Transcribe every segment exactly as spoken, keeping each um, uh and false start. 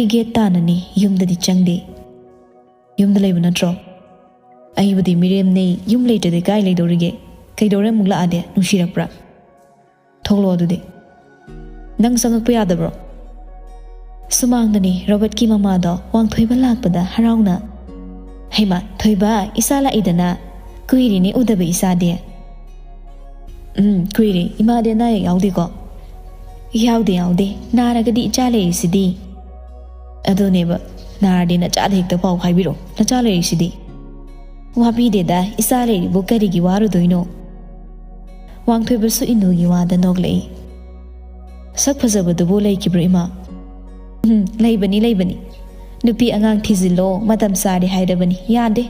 ꯑꯩ ꯒꯦꯠ ꯇꯥꯟꯅꯅꯤ, ꯌꯨꯝꯗꯗꯤ ꯆꯪꯗꯦ꯫ ꯌꯨꯝꯗ ꯂꯩꯕ ꯅꯠꯇ꯭ꯔꯣ? ꯑꯩꯕꯨꯗꯤ ꯃꯤꯔꯦꯝꯅꯦ, ꯌꯨꯝ ꯂꯩꯇ꯭ꯔꯗꯤ ꯀꯥꯏ ꯂꯩꯗꯧꯔꯤꯒꯦ? ꯀꯩꯗꯧꯔꯦ ꯑꯃꯨꯛ ꯂꯥꯛꯑꯗꯤ? ꯅꯨꯡꯁꯤꯔꯛꯄ꯭ꯔꯥ? ꯊꯣꯛꯂꯛꯑꯣ ꯑꯗꯨꯗꯤ꯫ ꯅꯪ ꯆꯪꯉꯛꯄ ꯌꯥꯗꯕ꯭ꯔꯣ? ꯁꯨꯃꯥꯡꯗꯅꯤ ꯔꯣꯕꯔꯠꯀꯤ ꯃꯃꯥꯗꯣ ꯋꯥꯡꯊꯣꯏꯕ ꯂꯥꯛꯄꯗ ꯍꯔꯥꯎꯅ, "ꯍꯩꯃꯥ, ꯊꯣꯏꯕ, ꯏꯆꯥ ꯂꯥꯛꯏꯗꯅ꯫ ꯀꯨꯏꯔꯦꯅꯦ ꯎꯗꯕ ꯏꯆꯥꯗꯤ꯫" "ꯎꯝ, ꯀꯨꯏꯔꯦ꯫ ꯏꯃꯥꯗꯤ ꯑꯅꯥ ꯑꯌꯦꯛ ꯌꯥꯎꯗꯦꯀꯣ?" "ꯌꯥꯎꯗꯦ, ꯌꯥꯎꯗꯦ꯫ ꯅꯥꯔꯒꯗꯤ ꯏꯆꯥ ꯂꯩꯔꯤꯁꯤꯗꯤ꯫" "ꯑꯗꯨꯅꯦꯕ, ꯅꯥꯔꯗꯤ ꯅꯆꯥꯗ ꯍꯦꯛꯇ ꯄꯥꯎ ꯍꯥꯏꯕꯤꯔꯛꯑꯣ, ꯅꯆꯥ ꯂꯩꯔꯤꯁꯤꯗꯤ꯫" "ꯋꯥꯕꯤꯗꯦꯗ, ꯏꯆꯥ ꯂꯩꯔꯤꯕꯨ ꯀꯔꯤꯒꯤ ꯋꯥꯔꯨꯗꯣꯏꯅꯣ?" ꯋꯥꯡꯊꯣꯏꯕꯁꯨ ꯏꯟꯗꯨꯒꯤ ꯋꯥꯗ ꯅꯣꯛꯂꯛꯏ꯫ "ꯁꯛ ꯐꯖꯕꯗꯨꯕꯨ ꯂꯩꯈꯤꯕ꯭ꯔꯣ, ꯏꯃꯥ?" "ꯎꯝ, ꯂꯩꯕꯅꯤ, ꯂꯩꯕꯅꯤ꯫ ꯅꯨꯄꯤ ꯑꯉꯥꯡ ꯊꯤꯖꯤꯜꯂꯣ, ꯃꯇꯝ ꯆꯥꯔꯦ ꯍꯥꯏꯔꯕꯅꯤ, ꯌꯥꯗꯦ꯫"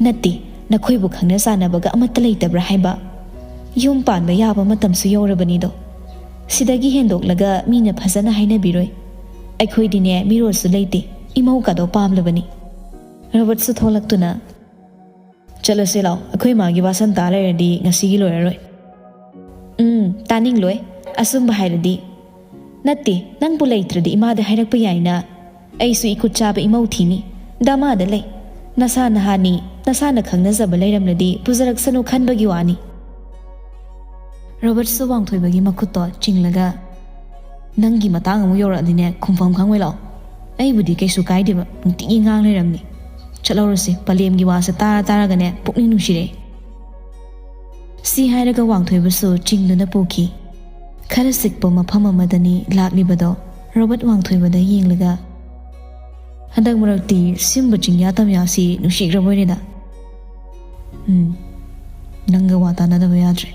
"ꯅꯠꯇꯦ, ꯅꯈꯣꯏꯕꯨ ꯈꯪꯅ ꯆꯥꯟꯅꯕꯒ ꯑꯃꯠꯇ ꯂꯩꯇꯕ꯭ꯔꯥ ꯍꯥꯏꯕ? ꯌꯨꯝ ꯄꯥꯟꯕ ꯌꯥꯕ ꯃꯇꯝꯁꯨ ꯌꯧꯔꯕꯅꯤꯗꯣ꯫ ꯁꯤꯗꯒꯤ ꯍꯦꯟꯗꯣꯛꯂꯒ ꯃꯤꯅ ꯐꯖꯅ ꯍꯥꯏꯅꯕꯤꯔꯣꯏ꯫ ꯑꯩꯈꯣꯏꯗꯤꯅꯦ, ꯃꯤꯔꯣꯜꯁꯨ ꯂꯩꯇꯦ, ꯏꯃꯧꯀꯥꯗꯣ ꯄꯥꯝꯂꯕꯅꯤ꯫" ꯔꯣꯕꯔꯠꯁꯨ ꯊꯣꯛꯂꯛꯇꯨꯅ, "ꯆꯠꯂꯁꯦ ꯂꯥꯎ, ꯑꯩꯈꯣꯏ ꯃꯥꯒꯤ ꯋꯥꯁꯟ ꯇꯥ ꯂꯩꯔꯗꯤ ꯉꯁꯤꯒꯤ ꯂꯣꯏꯔꯔꯣꯏ꯫" "ꯎꯝ, ꯇꯥꯅꯤꯡꯂꯣꯏ, ꯑꯆꯨꯝꯕ ꯍꯥꯏꯔꯗꯤ꯫" "ꯅꯠꯇꯦ, ꯅꯪꯕꯨ ꯂꯩꯇ꯭ꯔꯗꯤ ꯏꯃꯥꯗ ꯍꯥꯏꯔꯛꯄ ꯌꯥꯏꯅ꯫ ꯑꯩꯁꯨ ꯏꯈꯨꯠ ꯆꯥꯕ ꯏꯃꯧ ꯊꯤꯅꯤ꯫ ꯗꯃꯥꯗ ꯂꯩ꯫ ꯅꯁꯥ ꯅꯍꯥꯅꯤ, ꯅꯁꯥꯅ ꯈꯪꯅꯖꯕ ꯂꯩꯔꯝꯂꯗꯤ ꯄꯨꯖꯔꯛꯁꯅꯨ ꯈꯟꯕꯒꯤ ꯋꯥꯅꯤ꯫" ꯔꯣꯕꯔꯠꯁꯨ ꯋꯥꯡꯊꯣꯏꯕꯒꯤ ꯃꯈꯨꯠꯇꯣ ꯆꯤꯡꯂꯒ, "ꯅꯪꯒꯤ ꯃꯇꯥꯡ ꯑꯃꯨꯛ ꯌꯧꯔꯛꯑꯗꯤꯅꯦ, ꯈꯨꯝꯐꯝ ꯈꯪꯉꯣꯏ ꯂꯥꯛꯑꯣ꯫ ꯑꯩꯕꯨꯗꯤ ꯀꯩꯁꯨ ꯀꯥꯏꯗꯦꯕ, ꯅꯨꯡꯇꯤꯒꯤ ꯉꯥꯡ ꯂꯩꯔꯝꯅꯤ꯫ ꯆꯠꯍꯧꯔꯁꯤ, ꯄꯂꯦꯝꯒꯤ ꯋꯥꯁꯦ ꯇꯥꯔ ꯇꯥꯔꯒꯅꯦ ꯄꯨꯛꯅꯤꯡ ꯅꯨꯡꯁꯤꯔꯛꯑꯦ꯫" ꯁꯤ ꯍꯥꯏꯔꯒ ꯋꯥꯡꯊꯣꯏꯕꯁꯨ ꯆꯤꯡꯗꯨꯅ ꯄꯨꯈꯤ꯫ ꯈꯔ ꯆꯤꯛꯄ ꯃꯐꯝ ꯑꯃꯗꯅꯤ ꯂꯥꯛꯂꯤꯕꯗꯣ꯫ ꯔꯣꯕꯔꯠ ꯋꯥꯡꯊꯣꯏꯕꯗ ꯌꯦꯡꯂꯒ, "ꯍꯟꯗꯛ ꯃꯔꯛꯇꯤ ꯁꯤꯒꯨꯝꯕ ꯆꯤꯡꯌꯥ ꯇꯝꯌꯥꯁꯤ ꯅꯨꯡꯁꯤꯈ꯭ꯔꯕꯣꯏꯔꯦꯗ꯫" "ꯎꯝ, ꯅꯪꯒ ꯋꯥ ꯇꯥꯅꯗꯕ ꯌꯥꯗ꯭ꯔꯦ꯫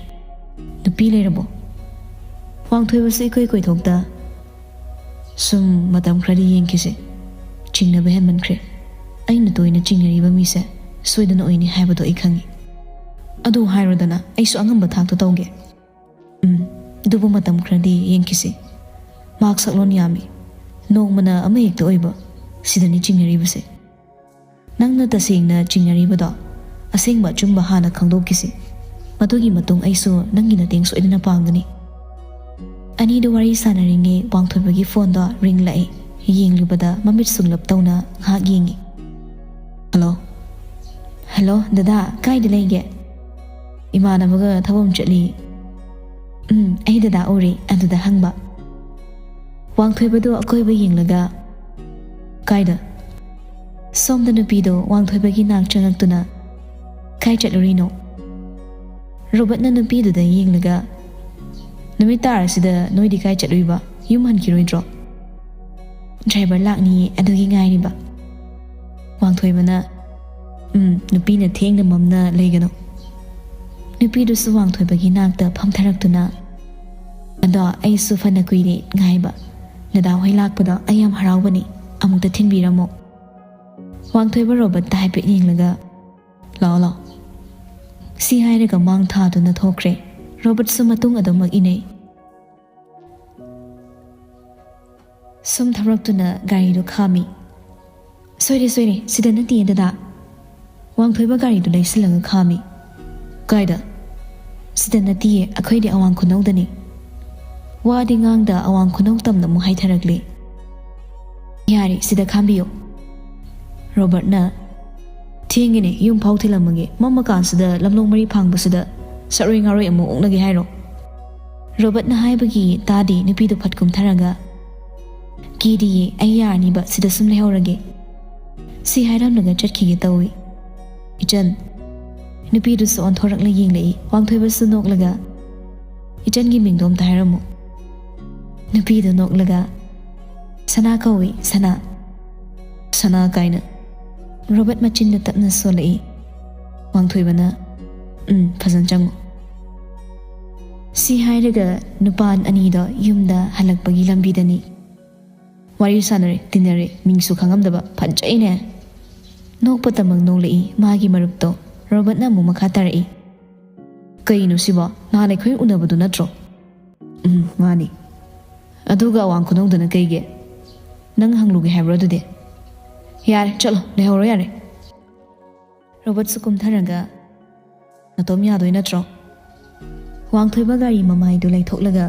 ꯅꯨꯄꯤ ꯂꯩꯔꯕꯣ?" ꯋꯥꯡꯊꯣꯏꯕꯁꯨ ꯏꯀꯣꯏ ꯀꯣꯏꯊꯣꯛꯇ, "ꯁꯨꯝ ꯃꯇꯝ ꯈꯔꯗꯤ ꯌꯦꯡꯈꯤꯁꯦ꯫ ꯆꯤꯡꯅꯕ ꯍꯦꯟꯃꯟꯈ꯭ꯔꯦ꯫ ꯑꯩꯅ ꯇꯣꯏꯅ ꯆꯤꯡꯅꯔꯤꯕ ꯃꯤꯁꯦ ꯁꯣꯏꯗꯅ ꯑꯣꯏꯅꯤ ꯍꯥꯏꯕꯗꯣ ꯑꯩ ꯈꯪꯉꯤ꯫ ꯑꯗꯨ ꯍꯥꯏꯔꯣꯗꯅ, ꯑꯩꯁꯨ ꯑꯉꯝꯕ ꯊꯥꯛꯇ ꯇꯧꯒꯦ꯫" "ꯎꯝ, ꯑꯗꯨꯕꯨ ꯃꯇꯝ ꯈꯔꯗꯤ ꯌꯦꯡꯈꯤꯁꯤ꯫ ꯃꯍꯥꯛ ꯁꯛꯂꯣꯟ ꯌꯥꯝꯃꯤ꯫ ꯅꯣꯡꯃꯅ ꯑꯃ ꯍꯦꯛꯇ ꯑꯣꯏꯕ, ꯁꯤꯗꯅꯤ ꯆꯤꯡꯅꯔꯤꯕꯁꯦ꯫ ꯅꯪꯅ ꯇꯁꯦꯡꯅ ꯆꯤꯡꯅꯔꯤꯕꯗꯣ, ꯑꯁꯦꯡꯕ ꯑꯆꯨꯝꯕ ꯍꯥꯟꯅ ꯈꯪꯗꯣꯛꯈꯤꯁꯤ꯫ ꯃꯗꯨꯒꯤ ꯃꯇꯨꯡ ꯑꯩꯁꯨ ꯅꯪꯒꯤ ꯃꯇꯦꯡ ꯁꯣꯏꯗꯅ ꯄꯥꯡꯒꯅꯤ꯫" ꯑꯅꯤꯗꯨ ꯋꯥꯔꯤ ꯁꯥꯟꯅꯔꯤꯉꯩ ꯋꯥꯡꯊꯣꯏꯕꯒꯤ ꯐꯣꯟꯗꯣ ꯔꯤꯡ ꯂꯥꯛꯏ꯫ ꯌꯦꯡꯂꯨꯕꯗ ꯃꯃꯤꯠ ꯁꯨꯡꯂꯞ ꯇꯧꯅ ꯉꯥꯏꯍꯥꯛ ꯌꯦꯡꯉꯤ꯫ "ꯍꯜꯂꯣ꯫ ꯍꯜꯂꯣ, ꯗꯗꯥ, ꯀꯥꯏꯗ ꯂꯩꯒꯦ?" "ꯏꯃꯥꯟꯅꯕꯒ ꯊꯕꯛ ꯑꯃ ꯆꯠꯂꯤ꯫" "ꯎꯝ, ꯑꯩ ꯗꯗꯥ ꯎꯔꯦ, ꯑꯗꯨꯗ ꯍꯪꯕ꯫" ꯋꯥꯡꯊꯣꯏꯕꯗꯣ ꯑꯀꯣꯏꯕ ꯌꯦꯡꯂꯒ, "ꯀꯥꯏꯗ?" ꯁꯣꯝꯗ ꯅꯨꯄꯤꯗꯣ ꯋꯥꯡꯊꯣꯏꯕꯒꯤ ꯅꯥꯛ ꯆꯪꯉꯛꯇꯨꯅ, "ꯀꯥꯏ ꯆꯠꯂꯨꯔꯤꯅꯣ?" ꯔꯣꯕꯔꯠꯅ ꯅꯨꯄꯤꯗꯨꯗ ꯌꯦꯡꯂꯒ, "ꯅꯨꯃꯤꯠ ꯇꯥꯔꯁꯤꯗ ꯅꯣꯏꯗꯤ ꯀꯥꯏ ꯆꯠꯂꯨꯏꯕ? ꯌꯨꯝ ꯍꯟꯈꯤꯔꯣꯏꯗ꯭ꯔꯣ?" "ꯗ꯭ꯔꯥꯏꯚꯔ ꯂꯥꯛꯅꯤꯌꯦ, ꯑꯗꯨꯒꯤ ꯉꯥꯏꯔꯤꯕ꯫" ꯋꯥꯡꯊꯣꯏꯕꯅ, "ꯎꯝ, ꯅꯨꯄꯤꯅ ꯊꯦꯡꯅ ꯃꯝꯅ ꯂꯩꯒꯅꯨ꯫" ꯅꯨꯄꯤꯗꯨꯁꯨ ꯋꯥꯡꯊꯣꯏꯕꯒꯤ ꯅꯥꯛꯇ ꯐꯝꯊꯔꯛꯇꯨꯅ, "ꯑꯗꯣ ꯑꯩꯁꯨ ꯐꯅ ꯀꯨꯏꯔꯦ ꯉꯥꯏꯕ꯫ ꯗꯗꯥ ꯍꯣꯏ ꯂꯥꯛꯄꯗꯣ ꯑꯩ ꯌꯥꯝ ꯍꯔꯥꯎꯕꯅꯤ꯫ ꯑꯃꯨꯛꯇ ꯊꯤꯟꯕꯤꯔꯝꯃꯣ꯫" ꯋꯥꯡꯊꯣꯏꯕ ꯔꯣꯕꯔꯠꯇ ꯍꯥꯏꯐꯦꯠ ꯌꯦꯡꯂꯒ, "ꯂꯥꯛꯑꯣ, ꯂꯥꯛꯑꯣ꯫" ꯁꯤ ꯍꯥꯏꯔꯒ ꯃꯥꯡ ꯊꯥꯗꯨꯅ ꯊꯣꯛꯈ꯭ꯔꯦ꯫ ꯔꯣꯕꯔꯠꯁꯨ ꯃꯇꯨꯡ ꯑꯗꯨꯃꯛ ꯏꯅꯩ꯫ ꯁꯨꯝ ꯊꯧꯔꯛꯇꯨꯅ ꯒꯥꯔꯤꯗꯨ ꯈꯥꯝꯃꯤ꯫ "ꯁꯣꯏꯔꯦ, ꯁꯣꯏꯔꯦ, ꯁꯤꯗ ꯅꯠꯇꯦ, ꯗꯗꯥ꯫" ꯋꯥꯡꯊꯣꯏꯕ ꯒꯥꯔꯤꯗꯨ ꯂꯩꯁꯤꯜꯂꯒ ꯈꯥꯝꯃꯤ꯫ "ꯀꯥꯏꯗ?" "ꯁꯤꯗ ꯅꯠꯇꯤꯌꯦ, ꯑꯩꯈꯣꯏꯗꯤ ꯑꯋꯥꯡ ꯈꯨꯅꯧꯗꯅꯤ꯫" ꯋꯥꯗꯤ ꯉꯥꯡꯗ ꯑꯋꯥꯡ ꯈꯨꯅꯧ ꯇꯝꯅ ꯑꯃꯨꯛ ꯍꯥꯏꯊꯔꯛꯂꯤ꯫ "ꯌꯥꯔꯦ, ꯁꯤꯗ ꯈꯥꯝꯕꯤꯌꯨ꯫" ꯔꯣꯕꯔꯠꯅ, "ꯊꯦꯡꯉꯦꯅꯦ, ꯌꯨꯝ ꯐꯥꯎ ꯊꯤꯜꯂꯝꯃꯒꯦ꯫ ꯃꯝꯃꯀꯥꯟꯁꯤꯗ ꯂꯝꯂꯣꯡ ꯃꯔꯤ ꯐꯥꯡꯕꯁꯤꯗ ꯁꯔꯣꯏ ꯉꯥꯔꯣꯏ ꯑꯃꯨꯛ ꯑꯣꯛꯅꯒꯦ ꯍꯥꯏꯔꯣ?" ꯔꯣꯕꯔꯠꯅ ꯍꯥꯏꯕꯒꯤ ꯇꯥꯗꯦ ꯅꯨꯄꯤꯗꯨ ꯐꯠ ꯀꯨꯝꯊꯔꯒ, "ꯀꯤꯗꯤꯌꯦ, ꯑꯩ ꯌꯥꯔꯅꯤꯕ, ꯁꯤꯗ ꯁꯨꯝ ꯂꯩꯍꯧꯔꯒꯦ꯫" ꯁꯤ ꯍꯥꯏꯔꯝꯂꯒ ꯆꯠꯈꯤꯒꯦ ꯇꯧꯏ꯫ "ꯏꯆꯟ꯫" ꯅꯨꯄꯤꯗꯨꯁꯨ ꯑꯣꯟꯊꯣꯔꯛꯂ ꯌꯦꯡꯂꯛꯏ꯫ ꯋꯥꯡꯊꯣꯏꯕꯁꯨ ꯅꯣꯛꯂꯒ, "ꯏꯆꯟꯒꯤ ꯃꯤꯡꯗꯣ ꯑꯝꯇ ꯍꯥꯏꯔꯝꯃꯨ꯫" ꯅꯨꯄꯤꯗꯨ ꯅꯣꯛꯂꯒ, "ꯁꯅꯥ ꯀꯧꯏ, ꯁꯅꯥ꯫" "ꯁꯅꯥ ꯀꯥꯏꯅ?" ꯔꯣꯕꯔꯠ ꯃꯆꯤꯟꯗ ꯇꯞꯅ ꯁꯣꯜꯂꯛꯏ꯫ ꯋꯥꯡꯊꯣꯏꯕꯅ, "ꯎꯝ, ꯐꯖꯅ ꯆꯪꯉꯨ꯫" ꯁꯤ ꯍꯥꯏꯔꯒ ꯅꯨꯄꯥ ꯑꯅꯤꯗꯣ ꯌꯨꯝꯗ ꯍꯜꯂꯛꯄꯒꯤ ꯂꯝꯕꯤꯗꯅꯤ꯫ ꯋꯥꯔꯤ ꯁꯥꯟꯅꯔꯦ, ꯇꯤꯟꯅꯔꯦ, ꯃꯤꯡꯁꯨ ꯈꯪꯉꯝꯗꯕ, ꯐꯖꯩꯅꯦ꯫ ꯅꯣꯛꯄꯇꯃꯛ ꯅꯣꯛꯂꯛꯏ ꯃꯥꯒꯤ ꯃꯔꯨꯞꯇꯣ꯫ ꯔꯣꯕꯔꯠꯅ ꯑꯃꯨꯛ ꯃꯈꯥ ꯇꯥꯔꯛꯏ, "ꯀꯩꯅꯣ ꯁꯤꯕꯣ? ꯅꯍꯥꯟ ꯑꯩꯈꯣꯏ ꯎꯅꯕꯗꯨ ꯅꯠꯇ꯭ꯔꯣ?" "ꯎꯝ, ꯃꯥꯅꯤ꯫ ꯑꯗꯨꯒ ꯑꯋꯥꯡ ꯈꯨꯅꯧꯗꯅ ꯀꯩꯒꯤ? ꯅꯪ ꯍꯪꯂꯨꯒꯦ ꯍꯥꯏꯕ꯭ꯔꯣ ꯑꯗꯨꯗꯤ?" "ꯌꯥꯔꯦ, ꯆꯠꯂꯣ, ꯂꯩꯍꯧꯔꯣ ꯌꯥꯔꯦ꯫" ꯔꯣꯕꯔꯠꯁꯨ ꯀꯨꯝꯊꯔꯒ, "ꯅꯇꯣꯝ ꯌꯥꯗꯣꯏ ꯅꯠꯇ꯭ꯔꯣ?" ꯋꯥꯡꯊꯣꯏꯕ ꯒꯥꯔꯤ ꯃꯃꯥꯏꯗꯨ ꯂꯩꯊꯣꯛꯂꯒ,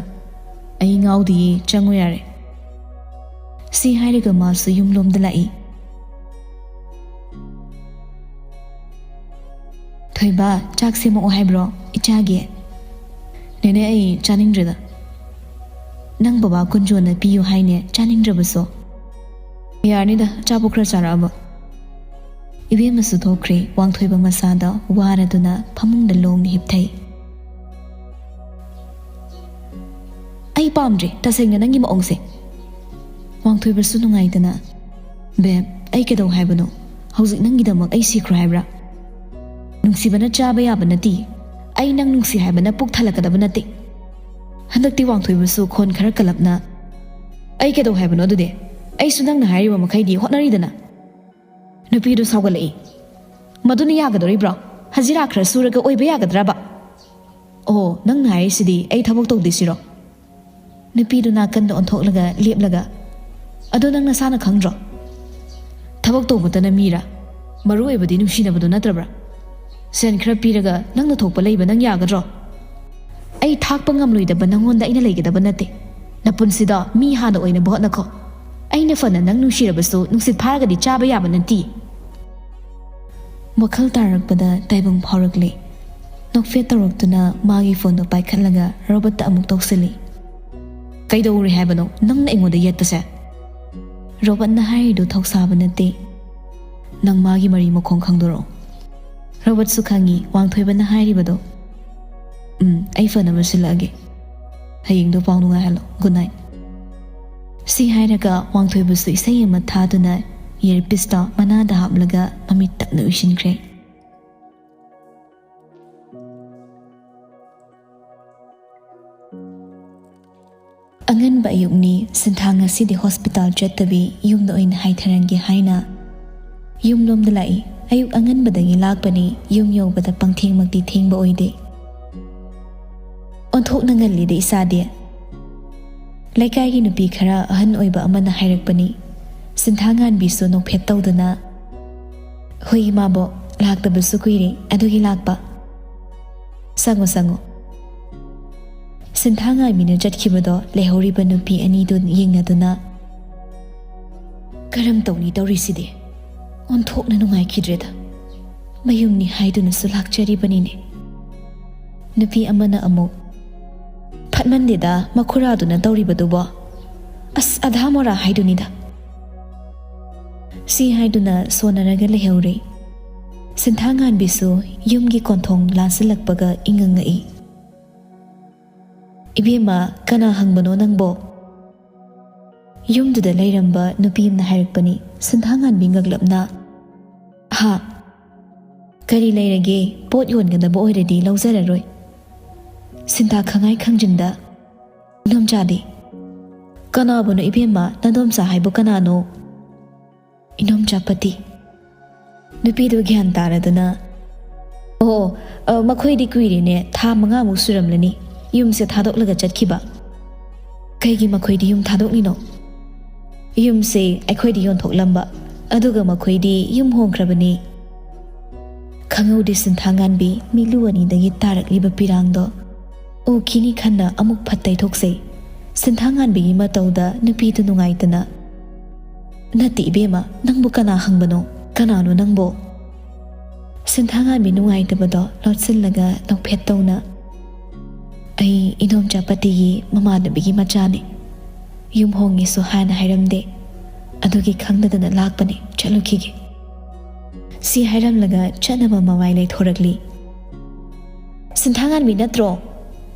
"ꯑꯩ ꯉꯥꯎꯗꯤꯌꯦ, ꯆꯪꯉꯨ ꯌꯥꯔꯦ꯫" ꯁꯤ ꯍꯥꯏꯔꯒ ꯃꯥꯁꯨ ꯌꯨꯝꯂꯣꯝꯗ ꯂꯥꯛꯏ꯫ "ꯊꯣꯏꯕ, ꯆꯥꯛ ꯁꯦꯝꯃꯛꯑꯣ ꯍꯥꯏꯕ꯭ꯔꯣ ꯏꯆꯥꯒꯤ?" "ꯅꯦꯅꯦ, ꯑꯩ ꯆꯥꯅꯤꯡꯗ꯭ꯔꯦꯗ꯫ ꯅꯪ ꯕꯕꯥ ꯀꯨꯟꯖꯣꯟꯅ ꯄꯤꯌꯨ ꯍꯥꯏꯅꯦ, ꯆꯥꯅꯤꯡꯗ꯭ꯔꯕꯁꯨ?" "ꯌꯥꯔꯅꯤꯗ, ꯑꯆꯥꯄꯣꯠ ꯈꯔ ꯆꯥꯔꯛꯑꯕ꯫" ꯏꯕꯦꯝꯃꯁꯨ ꯊꯣꯛꯈ꯭ꯔꯦ꯫ ꯋꯥꯡꯊꯣꯏꯕ ꯃꯁꯥꯗ ꯋꯥꯔꯗꯨꯅ ꯐꯃꯨꯡꯗ ꯂꯣꯡꯅ ꯍꯤꯞꯊꯩ꯫ "ꯑꯩ ꯄꯥꯝꯗ꯭ꯔꯦ ꯇꯁꯦꯡꯅ ꯅꯪꯒꯤ ꯃꯑꯣꯡꯁꯦ꯫" ꯋꯥꯡꯊꯣꯏꯕꯁꯨ ꯅꯨꯡꯉꯥꯏꯇꯅ, "ꯕꯦꯝ, ꯑꯩ ꯀꯩꯗꯧ ꯍꯥꯏꯕꯅꯣ? ꯍꯧꯖꯤꯛ ꯅꯪꯒꯤꯗꯃꯛ ꯑꯩ ꯁꯤꯈ꯭ꯔꯣ ꯍꯥꯏꯕ꯭ꯔꯥ? ꯅꯨꯡꯁꯤꯕꯅ ꯆꯥꯕ ꯌꯥꯕ ꯅꯠꯇꯦ꯫ ꯑꯩ ꯅꯪ ꯅꯨꯡꯁꯤ ꯍꯥꯏꯕꯅ ꯄꯨꯛ ꯊꯜꯂꯛꯀꯗꯕ ꯅꯠꯇꯦ꯫" ꯍꯟꯗꯛꯇꯤ ꯋꯥꯡꯊꯣꯏꯕꯁꯨ ꯈꯣꯟ ꯈꯔ ꯀꯜꯂꯞꯅ, "ꯑꯩ ꯀꯩꯗꯧ ꯍꯥꯏꯕꯅꯣ ꯑꯗꯨꯗꯤ? ꯑꯩꯁꯨ ꯅꯪꯅ ꯍꯥꯏꯔꯤꯕ ꯃꯈꯩꯗꯤ ꯍꯣꯠꯅꯔꯤꯗꯅ꯫" ꯅꯨꯄꯤꯗꯨ ꯁꯥꯎꯒꯠꯂꯛꯏ꯫ "ꯃꯗꯨꯅ ꯌꯥꯒꯗꯧꯔꯤꯕ꯭ꯔꯣ? ꯍꯖꯤꯔꯥ ꯈꯔ ꯁꯨꯔꯒ ꯑꯣꯏꯕ ꯌꯥꯒꯗ꯭ꯔꯕ?" "ꯑꯣ, ꯅꯪꯅ ꯍꯥꯏꯔꯤꯁꯤꯗꯤ ꯑꯩ ꯊꯕꯛ ꯇꯧꯗꯣꯏꯁꯤꯔꯣ?" ꯅꯨꯄꯤꯗꯨ ꯅꯥꯀꯟꯗ ꯑꯣꯟꯊꯣꯛꯂꯒ ꯂꯦꯞꯂꯒ, "ꯑꯗꯣ ꯅꯪ ꯅꯁꯥꯅ ꯈꯪꯗ꯭ꯔꯣ? ꯊꯕꯛ ꯇꯧꯕꯇꯅ ꯃꯤꯔꯥ? ꯃꯔꯨ ꯑꯣꯏꯕꯗꯤ ꯅꯨꯡꯁꯤꯅꯕꯗꯣ ꯅꯠꯇ꯭ꯔꯕ꯭ꯔꯥ? ꯁꯦꯟ ꯈꯔ ꯄꯤꯔꯒ ꯅꯪꯅ ꯊꯣꯛꯄ ꯂꯩꯕ ꯅꯪ ꯌꯥꯒꯗ꯭ꯔꯣ? ꯑꯩ ꯊꯥꯛꯄ ꯉꯝꯂꯣꯏꯗꯕ ꯅꯪꯉꯣꯟꯗ ꯑꯩꯅ ꯂꯩꯒꯗꯕ ꯅꯠꯇꯦ꯫ ꯅꯄꯨꯟꯁꯤꯗ ꯃꯤ ꯍꯥꯟꯅ ꯑꯣꯏꯅꯕ ꯍꯣꯠꯅꯈꯣ꯫ ꯑꯩꯅ ꯐꯅ ꯅꯪ ꯅꯨꯡꯁꯤꯔꯕꯁꯨ ꯅꯨꯡꯁꯤꯠ ꯐꯥꯔꯒꯗꯤ ꯆꯥꯕ ꯌꯥꯕ ꯅꯠꯇꯦ꯫" ꯋꯥꯈꯜ ꯇꯥꯔꯛꯄꯗ ꯇꯥꯏꯕꯪ ꯐꯥꯎꯔꯛꯂꯦ꯫ ꯅꯣꯛꯐꯦꯠ ꯇꯧꯔꯛꯇꯨꯅ ꯃꯥꯒꯤ ꯐꯣꯟꯗꯣ ꯄꯥꯏꯈꯠꯂꯒ ꯔꯣꯕꯔꯠꯇ ꯑꯃꯨꯛ ꯇꯧꯁꯤꯜꯂꯤ꯫ "ꯀꯩꯗꯧꯔꯦ ꯍꯥꯏꯕꯅꯣ ꯅꯪꯅ ꯑꯩꯉꯣꯟꯗ ꯌꯦꯠꯄꯁꯦ?" ꯔꯣꯕꯔꯠꯅ ꯍꯥꯏꯔꯤꯗꯨ ꯊꯧꯁꯥꯕ ꯅꯠꯇꯦ꯫ "ꯅꯪ ꯃꯥꯒꯤ ꯃꯔꯤ ꯃꯈꯣꯡ ꯈꯪꯗꯣꯔꯛꯑꯣ꯫" ꯔꯣꯕꯔꯠꯁꯨ ꯈꯪꯉꯤ ꯋꯥꯡꯊꯣꯏꯕꯅ ꯍꯥꯏꯔꯤꯕꯗꯣ꯫ "ꯎꯝ, ꯑꯩ ꯐꯅꯕ ꯁꯤꯜꯂꯛꯑꯒꯦ꯫ ꯍꯌꯦꯡꯗꯣ ꯄꯥꯎ ꯅꯨꯡꯉꯥꯏꯍꯜꯂꯣ꯫ Good night." ꯁꯤ ꯍꯥꯏꯔꯒ ꯋꯥꯡꯊꯣꯏꯕꯁꯨ ꯏꯁꯩ ꯑꯃ ꯊꯥꯗꯨꯅ ꯏꯌꯔꯄꯤꯁꯇꯣ ꯃꯅꯥꯗ ꯍꯥꯞꯂꯒ ꯃꯃꯤꯠ ꯇꯞꯅ ꯎꯏꯁꯤꯟꯈ꯭ꯔꯦ꯫ ꯑꯉꯟꯕ ꯑꯌꯨꯛꯅꯤ꯫ ꯁꯤꯟꯊꯥ ꯉꯁꯤꯗꯤ ꯍꯣꯁꯄꯤꯇꯥꯜ ꯆꯠꯇꯕꯤ ꯌꯨꯝꯗ ꯑꯣꯏꯅ ꯍꯥꯏꯊꯔꯝꯒꯦ ꯍꯥꯏꯅ ꯌꯨꯝꯂꯣꯝꯗ ꯂꯥꯛꯏ꯫ ꯑꯌꯨꯛ ꯑꯉꯟꯕꯗꯒꯤ ꯂꯥꯛꯄꯅꯤ, ꯌꯨꯝ ꯌꯧꯕꯗ ꯄꯪꯊꯦꯡꯃꯛꯇꯤ ꯊꯦꯡꯕ ꯑꯣꯏꯗꯦ꯫ "ꯑꯣꯟꯊꯣꯛꯅ ꯉꯜꯂꯤꯗ ꯏꯆꯥꯗꯤ꯫" ꯂꯩꯀꯥꯏꯒꯤ ꯅꯨꯄꯤ ꯈꯔ ꯑꯍꯟ ꯑꯣꯏꯕ ꯑꯃꯅ ꯍꯥꯏꯔꯛꯄꯅꯤ꯫ ꯁꯤꯟꯊꯥ ꯉꯥꯟꯕꯤꯁꯨ ꯅꯣꯛꯐꯦꯠ ꯇꯧꯗꯨꯅ, "ꯍꯣꯏ ꯏꯃꯥꯕꯣꯛ, ꯂꯥꯛꯇꯕꯁꯨ ꯀꯨꯏꯔꯦ, ꯑꯗꯨꯒꯤ ꯂꯥꯛꯄ꯫ ꯆꯪꯉꯣ, ꯆꯪꯉꯣ꯫" ꯁꯤꯟꯊꯥ ꯉꯥꯟꯕꯤꯅ ꯆꯠꯈꯤꯕꯗꯣ ꯂꯩꯍꯧꯔꯤꯕ ꯅꯨꯄꯤ ꯑꯅꯤꯗꯨ ꯌꯦꯡꯅꯗꯨꯅ, "ꯀꯔꯝ ꯇꯧꯅꯤ ꯇꯧꯔꯤꯁꯤꯗꯤ? ꯑꯣꯟꯊꯣꯛꯅ ꯅꯨꯡꯉꯥꯏꯈꯤꯗ꯭ꯔꯦꯗ꯫ ꯃꯌꯨꯝꯅꯤ ꯍꯥꯏꯗꯨꯅꯁꯨ ꯂꯥꯛꯆꯔꯤꯕꯅꯤꯅꯦ꯫ ꯅꯨꯄꯤ ꯑꯃꯅ ꯑꯃꯨꯛ, "ꯐꯠꯃꯟꯗꯦꯗ ꯃꯈꯨꯔꯥꯗꯨꯅ ꯇꯧꯔꯤꯕꯗꯨꯕꯣ꯫ ꯑꯁ, ꯑꯙꯥ ꯃꯣꯔꯥ ꯍꯥꯏꯗꯨꯅꯤꯗ"꯫ ꯁꯤ ꯍꯥꯏꯗꯨꯅ ꯁꯣꯟꯅꯔꯒ ꯂꯩꯍꯧꯔꯦ꯫ ꯁꯤꯟꯊꯥꯉꯥꯟꯕꯤꯁꯨ ꯌꯨꯝꯒꯤ ꯀꯣꯟꯊꯣꯡ ꯂꯥꯟꯁꯤꯜꯂꯛꯄꯒ ꯏꯉꯛ ꯉꯛꯏ꯫ "ꯏꯕꯦꯝꯃ, ꯀꯅꯥ ꯍꯪꯕꯅꯣ ꯅꯪꯕꯣ?" ꯌꯨꯝꯗꯨꯗ ꯂꯩꯔꯝꯕ ꯅꯨꯄꯤ ꯑꯃꯅ ꯍꯥꯏꯔꯛꯄꯅꯤ꯫ ꯁꯤꯟꯊꯥꯉꯥꯟꯕꯤ ꯉꯛꯂꯞꯅ, "ꯍꯥ? ꯀꯔꯤ ꯂꯩꯔꯒꯦ? ꯄꯣꯠ ꯌꯣꯟꯒꯗꯕ ꯑꯣꯏꯔꯗꯤ ꯂꯧꯖꯔꯔꯣꯏ"꯫ ꯁꯤꯟꯊꯥ ꯈꯪꯉꯥꯏ ꯈꯪꯖꯤꯟꯗ, "ꯏꯅꯣꯝꯆꯥꯗꯤ?" "ꯀꯅꯥꯕꯨꯅꯣ ꯏꯕꯦꯝꯃ? ꯅꯗꯣꯝꯆꯥ ꯍꯥꯏꯕꯨ ꯀꯅꯥꯅꯣ?" "ꯏꯅꯣꯝꯆꯥ ꯄꯇꯤ"꯫ ꯅꯨꯄꯤꯗꯨ ꯒ꯭ꯌꯥꯟ ꯇꯥꯔꯗꯨꯅ, "ꯑꯣ, ꯑ, ꯃꯈꯣꯏꯗꯤ ꯀꯨꯏꯔꯦꯅꯦ, ꯊꯥ ꯃꯉꯥꯃꯨꯛ ꯁꯨꯔꯝꯂꯅꯤ ꯌꯨꯝꯁꯦ ꯊꯥꯗꯣꯛꯂꯒ ꯆꯠꯈꯤꯕ"꯫ "ꯀꯩꯒꯤ ꯃꯈꯣꯏꯗꯤ ꯌꯨꯝ ꯊꯥꯗꯣꯛꯂꯤꯅꯣ?" "ꯌꯨꯝꯁꯦ ꯑꯩꯈꯣꯏꯗ ꯌꯣꯟꯊꯣꯛꯂꯝꯕ, ꯑꯗꯨꯒ ꯃꯈꯣꯏꯗꯤ ꯌꯨꯝ ꯍꯣꯡꯈ꯭ꯔꯕꯅꯤ"꯫ ꯈꯪꯍꯧꯗꯦ ꯁꯤꯟꯊꯥꯉꯥꯟꯕꯤ ꯃꯤꯠꯂꯨ ꯑꯅꯤꯗꯒꯤ ꯇꯥꯔꯛꯂꯤꯕ ꯄꯤꯔꯥꯡꯗꯣ꯫ ꯎꯈꯤꯅꯤ ꯈꯟꯅ ꯑꯃꯨꯛ ꯐꯠ ꯇꯩꯊꯣꯛꯆꯩ꯫ ꯁꯤꯟꯊꯥꯉꯥꯟꯕꯤꯒꯤ ꯃꯇꯧꯗ ꯅꯨꯄꯤꯗꯨ ꯅꯨꯡꯉꯥꯏꯇꯅ, "ꯅꯠꯇꯦ ꯏꯕꯦꯝꯃ, ꯅꯪꯕꯨ ꯀꯅꯥ ꯍꯪꯕꯅꯣ? ꯀꯅꯥꯅꯣ ꯅꯪꯕꯨ?" ꯁꯤꯟꯊꯥꯉꯥꯟꯕꯤ ꯅꯨꯡꯉꯥꯏꯇꯕꯗꯣ ꯂꯣꯠꯁꯤꯜꯂꯒ ꯅꯣꯛꯐꯦꯠ ꯇꯧꯅ, "ꯑꯩ ꯏꯅꯣꯝꯆꯥ ꯄꯇꯤꯒꯤ ꯃꯃꯥꯟꯅꯕꯤꯒꯤ ꯃꯆꯥꯅꯤ꯫ ꯌꯨꯝ ꯍꯣꯡꯉꯦꯁꯨ ꯍꯥꯟꯅ ꯍꯥꯏꯔꯝꯗꯦ꯫ ꯑꯗꯨꯒꯤ ꯈꯪꯗꯗꯅ ꯂꯥꯛꯄꯅꯤ꯫ ꯆꯠꯂꯨꯈꯤꯒꯦ"꯫ ꯁꯤ ꯍꯥꯏꯔꯝꯂꯒ ꯆꯠꯅꯕ ꯃꯃꯥꯏ ꯂꯩꯊꯣꯔꯛꯂꯤ꯫ "ꯁꯤꯟꯊꯥꯉꯥꯟꯕꯤ ꯅꯠꯇ꯭ꯔꯣ?"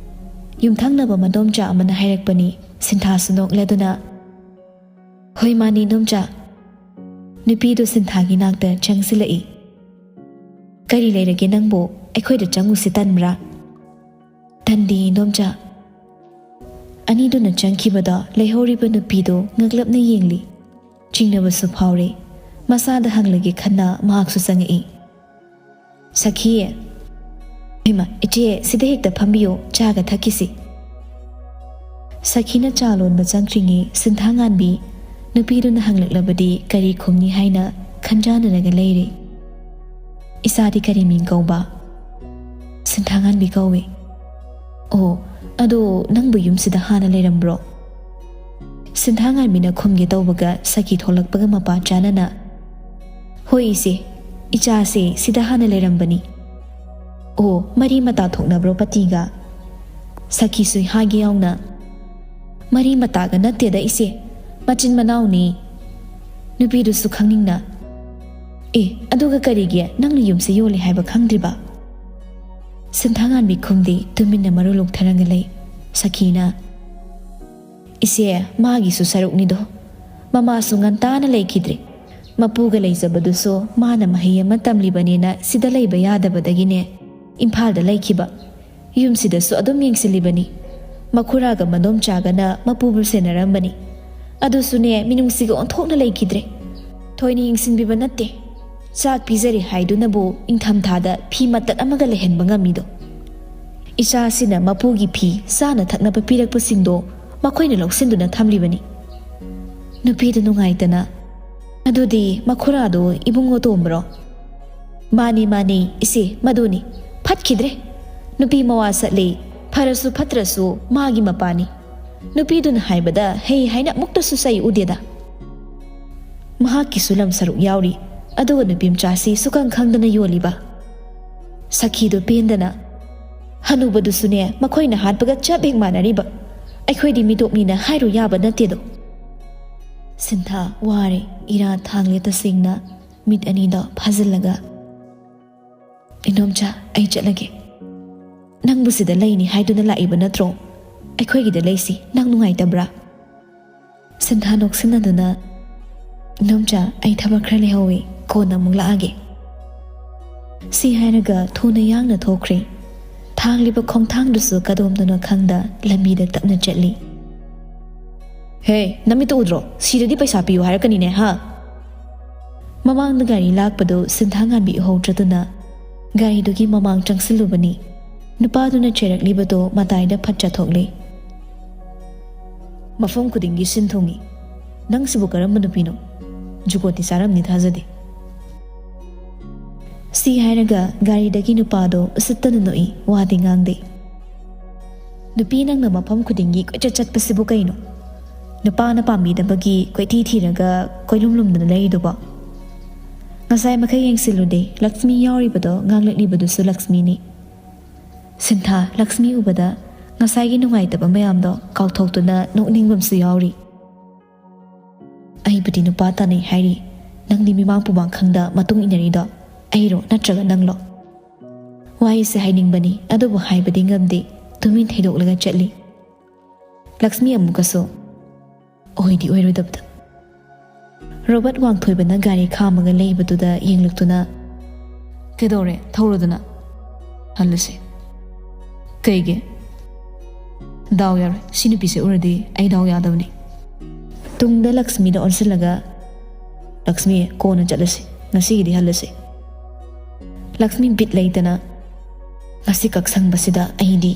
ꯌꯨꯝꯊꯪꯅꯕ ꯃꯗꯣꯝꯆꯥ ꯑꯃꯅ ꯍꯥꯏꯔꯛꯄꯅꯤ꯫ ꯁꯤꯟꯊꯥꯁꯨ ꯅꯣꯛꯂꯗꯨꯅ, "ꯍꯣꯏ, ꯃꯥꯅꯤ, ꯏꯅꯣꯝꯆꯥ"꯫ ꯅꯨꯄꯤꯗꯨ ꯁꯤꯟꯊꯥꯒꯤ ꯅꯥꯛꯇ ꯆꯪꯁꯤꯜꯂꯛꯏ꯫ "ꯀꯔꯤ ꯂꯩꯔꯒꯦ ꯅꯪꯕꯨ? ꯑꯩꯈꯣꯏꯗ ꯆꯪꯉꯨꯁꯤ ꯇꯟꯕ꯭ꯔꯥ?" "ꯇꯟꯗꯦ, ꯏꯅꯣꯝꯆꯥ"꯫ ꯑꯅꯤꯗꯨꯅ ꯆꯪꯈꯤꯕꯗ ꯂꯩꯍꯧꯔꯤꯕ ꯅꯨꯄꯤꯗꯨ ꯉꯛꯂꯞꯅ ꯌꯦꯡꯂꯤ꯫ ꯆꯤꯡꯅꯕꯁꯨ ꯐꯥꯎꯔꯦ꯫ ꯃꯁꯥꯗ ꯍꯪꯂꯒꯦ ꯈꯟꯅ ꯃꯍꯥꯛꯁꯨ ꯆꯪꯉꯛꯏ꯫ "ꯁꯈꯤ"꯫ "ꯍꯩꯃꯥ, ꯏꯆꯦ, ꯁꯤꯗ ꯍꯦꯛꯇ ꯐꯝꯕꯤꯌꯣ, ꯆꯥꯒ ꯊꯛꯈꯤꯁꯤ"꯫ ꯁꯈꯤꯅ ꯆꯥ ꯂꯣꯟꯕ ꯆꯪꯈ꯭ꯔꯤꯉꯩ ꯁꯤꯟꯊꯥꯉꯥꯟꯕꯤ ꯅꯨꯄꯤꯗꯨꯅ ꯍꯪꯂꯛꯂꯕꯗꯤ ꯀꯔꯤ ꯈꯨꯝꯅꯤ ꯍꯥꯏꯅ ꯈꯟꯖꯥꯟꯅꯔꯒ ꯂꯩꯔꯦ꯫ "ꯏꯆꯥꯗꯤ ꯀꯔꯤ ꯃꯤꯡ ꯀꯧꯕ?" "ꯁꯤꯟꯊꯥꯉꯥꯟꯕꯤ ꯀꯧꯏ"꯫ "ꯑꯣ, ꯑꯗꯣ ꯅꯪꯕꯨ ꯌꯨꯝꯁꯤꯗ ꯍꯥꯟꯅ ꯂꯩꯔꯝꯕ꯭ꯔꯣ?" ꯁꯤꯟꯊꯥꯉꯥꯟꯕꯤꯅ ꯈꯨꯝꯒꯦ ꯇꯧꯕꯒ ꯁꯈꯤ ꯊꯣꯛꯂꯛꯄꯒ ꯃꯄꯥ ꯆꯥꯅꯅ, "ꯍꯣꯏ ꯏꯆꯦ, ꯏꯆꯥꯁꯦ ꯁꯤꯗ ꯍꯥꯟꯅ ꯂꯩꯔꯝꯕꯅꯤ꯫ ꯑꯣ, ꯃꯔꯤ ꯃꯇꯥ ꯊꯣꯛꯅꯕ꯭ꯔꯣ ꯄꯇꯤꯒ?" ꯁꯈꯤꯁꯨ ꯍꯥꯏꯒꯦ ꯌꯥꯎꯅ, "ꯃꯔꯤ ꯃꯇꯥꯒ ꯅꯠꯇꯦꯗ ꯏꯆꯦ, ꯃꯆꯤꯟ ꯃꯅꯥꯎꯅꯤ꯫" ꯅꯨꯄꯤꯗꯨꯁꯨ ꯈꯪꯅꯤꯡꯅ, "ꯑꯦ, ꯑꯗꯨꯒ ꯀꯔꯤꯒꯤ ꯅꯪꯅ ꯌꯨꯝꯁꯦ ꯌꯣꯜꯂꯦ ꯍꯥꯏꯕ ꯈꯪꯗ꯭ꯔꯤꯕ?" ꯁꯤꯟꯊꯥꯉꯥꯟꯕꯤ ꯈꯨꯝꯗꯦ, ꯇꯨꯃꯤꯟꯅ ꯃꯔꯨ ꯂꯣꯛꯊꯔꯒ ꯂꯩ꯫ ꯁꯈꯤꯅ, "ꯏꯆꯦ, ꯃꯥꯒꯤꯁꯨ ꯁꯔꯨꯛꯅꯤꯗꯣ꯫ ꯃꯃꯥꯁꯨ ꯉꯟꯇꯥꯅ ꯂꯩꯈꯤꯗ꯭ꯔꯦ꯫ ꯃꯄꯨꯒ ꯂꯩꯖꯕꯗꯨꯁꯨ ꯃꯥꯅ ꯃꯍꯩ ꯑꯃ ꯇꯝꯂꯤꯕꯅꯦꯅ ꯁꯤꯗ ꯂꯩꯕ ꯌꯥꯗꯕꯗꯒꯤꯅꯦ ꯏꯝꯐꯥꯜꯗ ꯂꯩꯈꯤꯕ꯫ ꯌꯨꯝꯁꯤꯗꯁꯨ ꯑꯗꯨꯝ ꯌꯦꯡꯁꯤꯜꯂꯤꯕꯅꯤ꯫ ꯃꯈꯨꯔꯥꯒ ꯃꯗꯣꯝꯆꯥꯒꯅ ꯃꯄꯨꯕꯨ ꯁꯦꯟꯅꯔꯝꯕꯅꯤ꯫ ꯑꯗꯨꯁꯨꯅꯦ, ꯃꯤꯅꯨꯡꯁꯤꯒ ꯑꯣꯟꯊꯣꯛꯅ ꯂꯩꯈꯤꯗ꯭ꯔꯦ꯫ ꯊꯣꯏꯅ ꯌꯦꯡꯁꯤꯟꯕꯤꯕ ꯅꯠꯇꯦ꯫ ꯆꯥꯛ ꯄꯤꯖꯔꯦ ꯍꯥꯏꯗꯨꯅꯕꯨ ꯏꯪꯊꯝꯊꯥꯗ ꯐꯤ ꯃꯇꯠ ꯑꯃꯒ ꯂꯩꯍꯟꯕ ꯉꯝꯃꯤꯗꯣ꯫ ꯏꯆꯥꯁꯤꯅ ꯃꯄꯨꯒꯤ ꯐꯤ ꯆꯥꯅ ꯊꯛꯅꯕ ꯄꯤꯔꯛꯄꯁꯤꯡꯗꯣ ꯃꯈꯣꯏꯅ ꯂꯧꯁꯤꯟꯗꯨꯅ ꯊꯝꯂꯤꯕꯅꯤ꯫" ꯅꯨꯄꯤꯗꯨ ꯅꯨꯡꯉꯥꯏꯇꯅ, "ꯑꯗꯨꯗꯤ ꯃꯈꯨꯔꯥꯗꯣ ꯏꯕꯨꯡꯉꯣ ꯇꯣꯝꯕꯔꯣ?" "ꯃꯥꯅꯤ, ꯃꯥꯅꯤ, ꯏꯆꯦ, ꯃꯗꯨꯅꯤ꯫ ꯐꯠꯈꯤꯗ꯭ꯔꯦ꯫ ꯅꯨꯄꯤ ꯃꯋꯥ ꯆꯠꯂꯦ꯫ ꯐꯔꯁꯨ ꯐꯠꯇ꯭ꯔꯁꯨ ꯃꯥꯒꯤ ꯃꯄꯥꯅꯤ꯫ ꯅꯨꯄꯤꯗꯨꯅ ꯍꯥꯏꯕꯗ ꯍꯩ ꯍꯥꯏꯅ ꯑꯃꯨꯛꯇꯁꯨ ꯆꯩ ꯎꯗꯦꯗ꯫ ꯃꯍꯥꯛꯀꯤꯁꯨ ꯂꯝ ꯁꯔꯨꯛ ꯌꯥꯎꯔꯤ꯫ ꯑꯗꯨꯒ ꯅꯨꯄꯤ ꯃꯆꯥꯁꯤ ꯁꯨꯈꯪ ꯈꯪꯗꯅ ꯌꯣꯜꯂꯤꯕ꯫" ꯁꯈꯤꯗꯨ ꯄꯦꯟꯗꯅ, "ꯍꯅꯨꯕꯗꯨꯁꯨꯅꯦ, ꯃꯈꯣꯏꯅ ꯍꯥꯠꯄꯒ ꯆꯞ ꯍꯦꯛ ꯃꯥꯟꯅꯔꯤꯕ꯫ ꯑꯩꯈꯣꯏꯗꯤ ꯃꯤꯇꯣꯞꯅꯤꯅ ꯍꯥꯏꯔꯨ ꯌꯥꯕ ꯅꯠꯇꯦꯗꯣ꯫" ꯁꯤꯟꯊꯥ ꯋꯥꯔꯦ, ꯏꯔꯥ ꯊꯥꯡꯂꯦ ꯇꯁꯦꯡꯅ꯫ ꯃꯤꯠ ꯑꯅꯤꯗꯣ ꯐꯥꯖꯤꯜꯂꯒ, "ꯏꯅꯣꯝꯆꯥ, ꯑꯩ ꯆꯠꯂꯒꯦ꯫ ꯅꯪꯕꯨ ꯁꯤꯗ ꯂꯩꯅꯤ ꯍꯥꯏꯗꯨꯅ ꯂꯥꯛꯏꯕ ꯅꯠꯇ꯭ꯔꯣ? ꯑꯩꯈꯣꯏꯒꯤꯗ ꯂꯩꯁꯤ, ꯅꯪ ꯅꯨꯡꯉꯥꯏꯇꯕ꯭ꯔꯥ?" ꯁꯤꯟꯊꯥ ꯅꯣꯛꯁꯤꯟꯅꯗꯨꯅ, "ꯏꯅꯣꯝꯆꯥ, ꯑꯩ ꯊꯕꯛ ꯈꯔ ꯂꯩꯍꯧꯋꯤ, ꯀꯣꯟꯅ ꯑꯃꯨꯛ ꯂꯥꯛꯑꯒꯦ꯫" ꯁꯤ ꯍꯥꯏꯔꯒ ꯊꯨꯅ ꯌꯥꯡꯅ ꯊꯣꯛꯈ꯭ꯔꯦ꯫ ꯊꯥꯡꯂꯤꯕ ꯈꯣꯡꯊꯥꯡꯗꯨꯁꯨ ꯀꯗꯣꯝꯗꯅꯣ ꯈꯪꯗ ꯂꯝꯕꯤꯗ ꯇꯞꯅ ꯆꯠꯂꯤ꯫ "ꯍꯦ, ꯅꯃꯤꯠꯇꯨ ꯎꯗ꯭ꯔꯣ? ꯁꯤꯔꯗꯤ ꯄꯩꯁꯥ ꯄꯤꯌꯨ ꯍꯥꯏꯔꯛꯀꯅꯤꯅꯦ, ꯍꯥ?" ꯃꯃꯥꯡꯗ ꯒꯥꯔꯤ ꯂꯥꯛꯄꯗꯨ ꯁꯤꯟꯊꯥꯉꯥꯟꯕꯤ ꯎꯍꯧꯗ꯭ꯔꯗꯨꯅ ꯒꯥꯔꯤꯗꯨꯒꯤ ꯃꯃꯥꯡ ꯆꯪꯁꯤꯜꯂꯨꯕꯅꯤ꯫ ꯅꯨꯄꯥꯗꯨꯅ ꯆꯩꯔꯛꯂꯤꯕꯗꯨ ꯃꯇꯥꯏꯗ ꯐꯠ ꯆꯠꯊꯣꯛꯂꯦ꯫ "ꯃꯐꯝ ꯈꯨꯗꯤꯡꯒꯤ ꯁꯤꯟ ꯊꯨꯡꯏ꯫ ꯅꯪꯁꯤꯕꯨ ꯀꯔꯝꯕ ꯅꯨꯄꯤꯅꯣ? ꯖꯨꯒꯣꯠꯇꯤ ꯆꯥꯔꯝꯅꯤ ꯊꯥꯖꯗꯦ꯫" ꯁꯤ ꯍꯥꯏꯔꯒ ꯒꯥꯔꯤꯗꯒꯤ ꯅꯨꯄꯥꯗꯣ ꯎꯁꯤꯠꯇꯅ ꯅꯣꯛꯏ, ꯋꯥꯗꯤ ꯉꯥꯡꯗꯦ꯫ "ꯅꯨꯄꯤ ꯅꯪꯅ ꯃꯐꯝ ꯈꯨꯗꯤꯡꯒꯤ ꯀꯣꯏꯆꯠ ꯆꯠꯄꯁꯤꯕꯨ ꯀꯩꯅꯣ? ꯅꯨꯄꯥꯅ ꯄꯥꯝꯕꯤꯗꯕꯒꯤ ꯀꯣꯏꯊꯤ ꯊꯤꯔꯒ ꯀꯣꯏꯂꯨꯝ ꯂꯨꯝꯗꯅ ꯂꯩꯔꯤꯗꯨꯕꯣ? ꯉꯁꯥꯏ ꯃꯈꯩ ꯌꯦꯡꯁꯤꯜꯂꯨꯗꯦ, ꯂꯛꯁꯃꯤ ꯌꯥꯎꯔꯤꯕꯗꯣ ꯉꯥꯡꯂꯛꯂꯤꯕꯗꯨꯁꯨ ꯂꯛꯁꯃꯤꯅꯤ꯫ ꯁꯤꯟꯊꯥ, ꯂꯛꯁꯃꯤ ꯎꯕꯗ ꯉꯁꯥꯏꯒꯤ ꯅꯨꯡꯉꯥꯏꯇꯕ ꯃꯌꯥꯝꯗꯣ ꯀꯥꯎꯊꯣꯛꯇꯨꯅ ꯅꯣꯛꯅꯤꯡꯕ ꯑꯃꯁꯨ ꯌꯥꯎꯔꯤ꯫ "ꯑꯩꯕꯨꯗꯤ ꯅꯨꯄꯥ ꯇꯥꯟꯅꯩ ꯍꯥꯏꯔꯤ, ꯅꯪꯗꯤ ꯃꯤꯃꯥꯡ ꯄꯨꯃꯥꯡ ꯈꯪꯗ ꯃꯇꯨꯡ ꯏꯟꯅꯔꯤꯗꯣ ꯑꯩꯔꯣ ꯅꯠꯇ꯭ꯔꯒ ꯅꯪꯂꯣ?" ꯋꯥꯍꯩꯁꯦ ꯍꯥꯏꯅꯤꯡꯕꯅꯤ, ꯑꯗꯨꯕꯨ ꯍꯥꯏꯕꯗꯤ ꯉꯝꯗꯦ, ꯇꯨꯃꯤꯟ ꯊꯩꯗꯣꯛꯂꯒ ꯆꯠꯂꯤ꯫ ꯂꯛꯁꯃꯤ ꯑꯃꯨꯛꯀꯁꯨ, ꯑꯣꯏꯗꯤ ꯑꯣꯏꯔꯣꯏꯗꯕꯗ꯫ ꯔꯣꯕꯔꯠ ꯋꯥꯡꯊꯣꯏꯕꯅ ꯒꯥꯔꯤ ꯈꯥꯝꯃꯒ ꯂꯩꯕꯗꯨꯗ ꯌꯦꯡꯂꯛꯇꯨꯅ, "ꯀꯩꯗꯧꯔꯦ? ꯊꯧꯔꯣꯗꯅ꯫ ꯍꯜꯂꯁꯤ꯫" "ꯀꯩꯒꯤ?" "ꯗꯥꯎ ꯌꯥꯔꯣꯏ꯫ ꯁꯤ ꯅꯨꯄꯤꯁꯦ ꯎꯔꯗꯤ ꯑꯩ ꯗꯥꯎ ꯌꯥꯗꯕꯅꯤ꯫" ꯇꯨꯡꯗ ꯂꯛꯁꯃꯤꯗ ꯑꯣꯟꯁꯤꯜꯂꯒ, "ꯂꯛꯁꯃꯤ, ꯀꯣꯟꯅ ꯆꯠꯂꯁꯤ꯫ ꯉꯁꯤꯒꯤꯗꯤ ꯍꯜꯂꯁꯤ꯫" ꯂꯛꯁꯃꯤ ꯕꯤꯠ ꯂꯩꯇꯅ, "ꯉꯁꯤ ꯀꯛꯁꯪꯕꯁꯤꯗ ꯑꯩꯗꯤ꯫"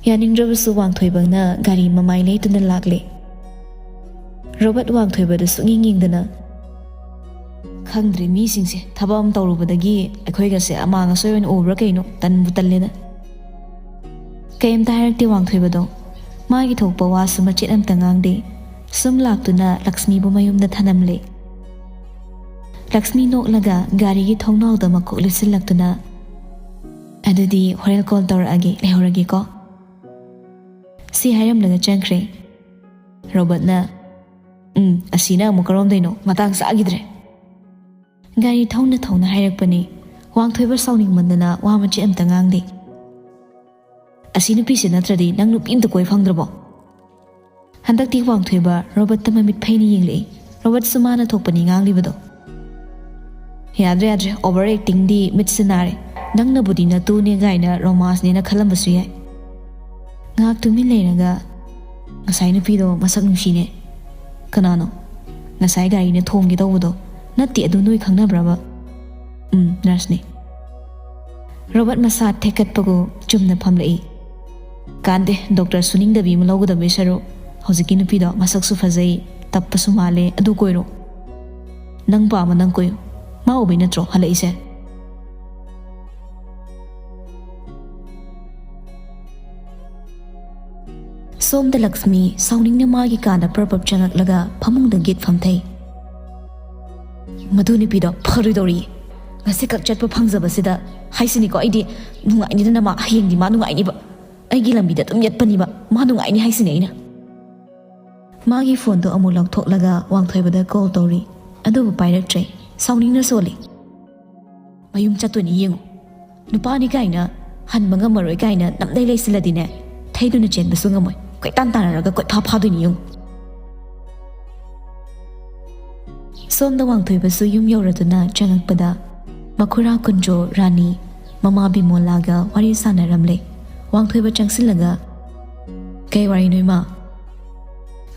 ꯌꯥꯅꯤꯡꯗ꯭ꯔꯕꯁꯨ ꯋꯥꯡꯊꯣꯏꯕꯅ ꯒꯥꯔꯤ ꯃꯃꯥꯏ ꯂꯩꯇꯨꯅ ꯂꯥꯛꯂꯦ꯫ ꯔꯣꯕꯔꯠ ꯋꯥꯡꯊꯣꯏꯕꯗ ꯁꯨꯛꯌꯦꯡ ꯌꯦꯡꯗꯅ, "ꯈꯪꯗ꯭ꯔꯦ, ꯃꯤꯁꯤꯡꯁꯦ ꯊꯕꯛ ꯑꯃ ꯇꯧꯔꯨꯕꯗꯒꯤ ꯑꯩꯈꯣꯏꯒꯁꯦ ꯑꯃꯥꯡ ꯑꯁꯣꯏ ꯑꯣꯏꯅ ꯎꯕ꯭ꯔꯥ ꯀꯩꯅꯣ, ꯇꯟꯕꯨ ꯇꯜꯂꯦꯗ꯫" ꯀꯩꯝꯇ ꯍꯥꯏꯔꯛꯇꯦ ꯋꯥꯡꯊꯣꯏꯕꯗꯣ꯫ ꯃꯥꯒꯤ ꯊꯣꯛꯄ ꯋꯥꯁꯨ ꯃꯆꯦꯠ ꯑꯝꯇ ꯉꯥꯡꯗꯦ꯫ ꯁꯨꯝ ꯂꯥꯛꯇꯨꯅ ꯂꯛꯁꯃꯤꯕꯨ ꯃꯌꯨꯝꯗ ꯊꯅꯝꯂꯦ꯫ ꯂꯛꯁꯃꯤ ꯅꯣꯛꯂꯒ ꯒꯥꯔꯤꯒꯤ ꯊꯣꯡꯅꯥꯎꯗ ꯃꯀꯣꯛ ꯂꯤꯠꯁꯤꯜꯂꯛꯇꯨꯅ, "ꯑꯗꯨꯗꯤ ꯍꯣꯔꯦꯟ ꯀꯣꯜ ꯇꯧꯔꯛꯑꯒꯦ, ꯂꯩꯍꯧꯔꯒꯦꯀꯣ꯫" ꯁꯤ ꯍꯥꯏꯔꯝꯂꯒ ꯆꯪꯈ꯭ꯔꯦ꯫ ꯔꯣꯕꯔꯠꯅ, "ꯎꯝ, ꯑꯁꯤꯅ ꯑꯃꯨꯛ ꯀꯔꯣꯝꯗꯩꯅꯣ? ꯃꯇꯥꯡ ꯆꯥꯈꯤꯗ꯭ꯔꯦ꯫" ꯒꯥꯔꯤ ꯊꯧꯅ ꯊꯧꯅ ꯍꯥꯏꯔꯛꯄꯅꯤ꯫ ꯋꯥꯡꯊꯣꯏꯕ ꯁꯥꯎꯅꯤꯡꯃꯟꯗꯅ ꯋꯥ ꯃꯆꯦꯠ ꯑꯝꯇ ꯉꯥꯡꯗꯦ꯫ "ꯑꯁꯤ ꯅꯨꯄꯤꯁꯦ ꯅꯠꯇ꯭ꯔꯗꯤ ꯅꯪ ꯅꯨꯄꯤ ꯑꯝꯇ ꯀꯣꯏ ꯐꯪꯗ꯭ꯔꯕꯣ?" ꯍꯟꯗꯛꯇꯤ ꯋꯥꯡꯊꯣꯏꯕ ꯔꯣꯕꯔꯠꯇ ꯃꯃꯤꯠ ꯐꯩꯅ ꯌꯦꯡꯂꯛꯏ꯫ ꯔꯣꯕꯔꯠꯁꯨ ꯃꯥꯅ ꯊꯣꯛꯄꯅꯤ ꯉꯥꯡꯂꯤꯕꯗꯣ꯫ "ꯌꯥꯗ꯭ꯔꯦ, ꯌꯥꯗ꯭ꯔꯦ, ꯑꯣꯚꯔ ꯑꯦꯛꯇꯤꯡꯗꯤ ꯃꯤꯠꯁꯦ ꯅꯥꯔꯦ꯫ ꯅꯪꯅꯕꯨꯗꯤ ꯅꯇꯨꯅꯦ ꯀꯥꯏꯅ ꯔꯣꯃꯥꯟꯁꯅꯦꯅ ꯈꯜꯂꯝꯕꯁꯨ ꯌꯥꯏ꯫" ꯉꯥꯏꯍꯥꯛ ꯇꯨꯃꯤꯟ ꯂꯩꯔꯒ, "ꯉꯁꯥꯏ ꯅꯨꯄꯤꯗꯣ ꯃꯁꯛ ꯅꯨꯡꯁꯤꯅꯦ꯫" "ꯀꯅꯥꯅꯣ?" "ꯉꯁꯥꯏ ꯒꯥꯔꯤꯅ ꯊꯣꯝꯒꯦ ꯇꯧꯕꯗꯣ꯫" "ꯅꯠꯇꯦ, ꯑꯗꯨ ꯅꯣꯏ ꯈꯪꯅꯕ꯭ꯔꯕ?" "ꯎꯝ, ꯅꯔꯁꯅꯦ꯫" ꯔꯣꯕꯔꯠ ꯃꯁꯥ ꯊꯦꯛꯀꯠꯄꯒꯨ ꯆꯨꯝꯅ ꯐꯝꯂꯛꯏ꯫ "ꯀꯥꯟꯗꯦ, ꯗꯣꯛꯇꯔ ꯁꯨꯅꯤꯡꯗꯕꯤ ꯑꯃ ꯂꯧꯒꯗꯕꯩ ꯁꯔꯨꯛ, ꯍꯧꯖꯤꯛꯀꯤ ꯅꯨꯄꯤꯗꯣ ꯃꯁꯛꯁꯨ ꯐꯖꯩ, ꯇꯞꯄꯁꯨ ꯃꯥꯜꯂꯦ, ꯑꯗꯨ ꯀꯣꯏꯔꯣ꯫ ꯅꯪ ꯄꯥꯝꯕ ꯅꯪ ꯀꯣꯏꯌꯨ꯫ ꯃꯥ ꯎꯕꯩ ꯅꯠꯇ꯭ꯔꯣ ꯍꯜꯂꯛꯏꯁꯦ?" ꯁꯣꯝꯗ ꯂꯛꯁꯃꯤ ꯁꯥꯎꯅꯤꯡꯅ ꯃꯥꯒꯤ ꯀꯥꯗ ꯄ꯭ꯔꯞ ꯄ꯭ꯔꯞ ꯆꯪꯉꯛꯂꯒ ꯐꯃꯨꯡꯗ ꯒꯤꯠ ꯐꯝꯊꯩ꯫ "ꯃꯗꯨ ꯅꯨꯄꯤꯗꯣ ꯐꯔꯣꯏꯗꯧꯔꯤ꯫ ꯉꯁꯤꯈꯛ ꯆꯠꯄ ꯐꯪꯖꯕꯁꯤꯗ ꯍꯥꯏꯁꯤꯅꯤꯀꯣ, ꯑꯩꯗꯤ ꯅꯨꯡꯉꯥꯏꯅꯤꯗꯅ ꯃꯥ, ꯍꯌꯦꯡꯗꯤ ꯃꯥ ꯅꯨꯡꯉꯥꯏꯅꯤꯕ꯫ ꯑꯩꯒꯤ ꯂꯝꯕꯤꯗ ꯑꯗꯨꯝ ꯌꯦꯠꯄꯅꯤꯕ, ꯃꯥ ꯅꯨꯡꯉꯥꯏꯅꯤ ꯍꯥꯏꯁꯤꯅꯤ ꯑꯩꯅ꯫" ꯃꯥꯒꯤ ꯐꯣꯟꯗꯣ ꯑꯃꯨꯛ ꯂꯧꯊꯣꯛꯂꯒ ꯋꯥꯡꯊꯣꯏꯕꯗ ꯀꯣꯜ ꯇꯧꯔꯤ, ꯑꯗꯨꯕꯨ ꯄꯥꯏꯔꯛꯇ꯭ꯔꯦ꯫ ꯁꯥꯎꯅꯤꯡꯅ ꯁꯣꯜꯂꯤ꯫ "ꯃꯌꯨꯝ ꯆꯠꯇꯣꯏꯅꯤ ꯌꯦꯡꯉꯨ꯫ ꯅꯨꯄꯥꯅꯤ ꯀꯥꯏꯅ ꯍꯟꯕ ꯉꯝꯃꯔꯣꯏ ꯀꯥꯏꯅ ꯅꯝꯗꯩ ꯂꯩꯁꯤꯜꯂꯗꯤꯅꯦ, ꯊꯩꯗꯨꯅ ꯆꯦꯟꯕꯁꯨ ꯉꯝꯃꯣꯏ꯫ ꯀꯣꯏꯇꯥꯟ ꯇꯥꯟꯅꯔꯒ ꯀꯣꯏꯐꯥ ꯐꯥꯗꯣꯏꯅꯤ ꯌꯦꯡꯉꯨ꯫" ꯁꯣꯝꯗ ꯋꯥꯡꯊꯣꯏꯕꯁꯨ ꯌꯨꯝ ꯌꯧꯔꯗꯨꯅ ꯆꯪꯉꯛꯄꯗ ꯃꯈꯨꯔꯥ ꯀꯨꯟꯖꯣ, ꯔꯥꯅꯤ, ꯃꯃꯥ ꯕꯤꯃꯣꯂꯥꯒ ꯋꯥꯔꯤ ꯁꯥꯟꯅꯔꯝꯂꯦ꯫ ꯋꯥꯡꯊꯣꯏꯕ ꯆꯪꯁꯤꯜꯂꯒ, "ꯀꯩ ꯋꯥꯔꯤꯅꯣ ꯏꯃꯥ?"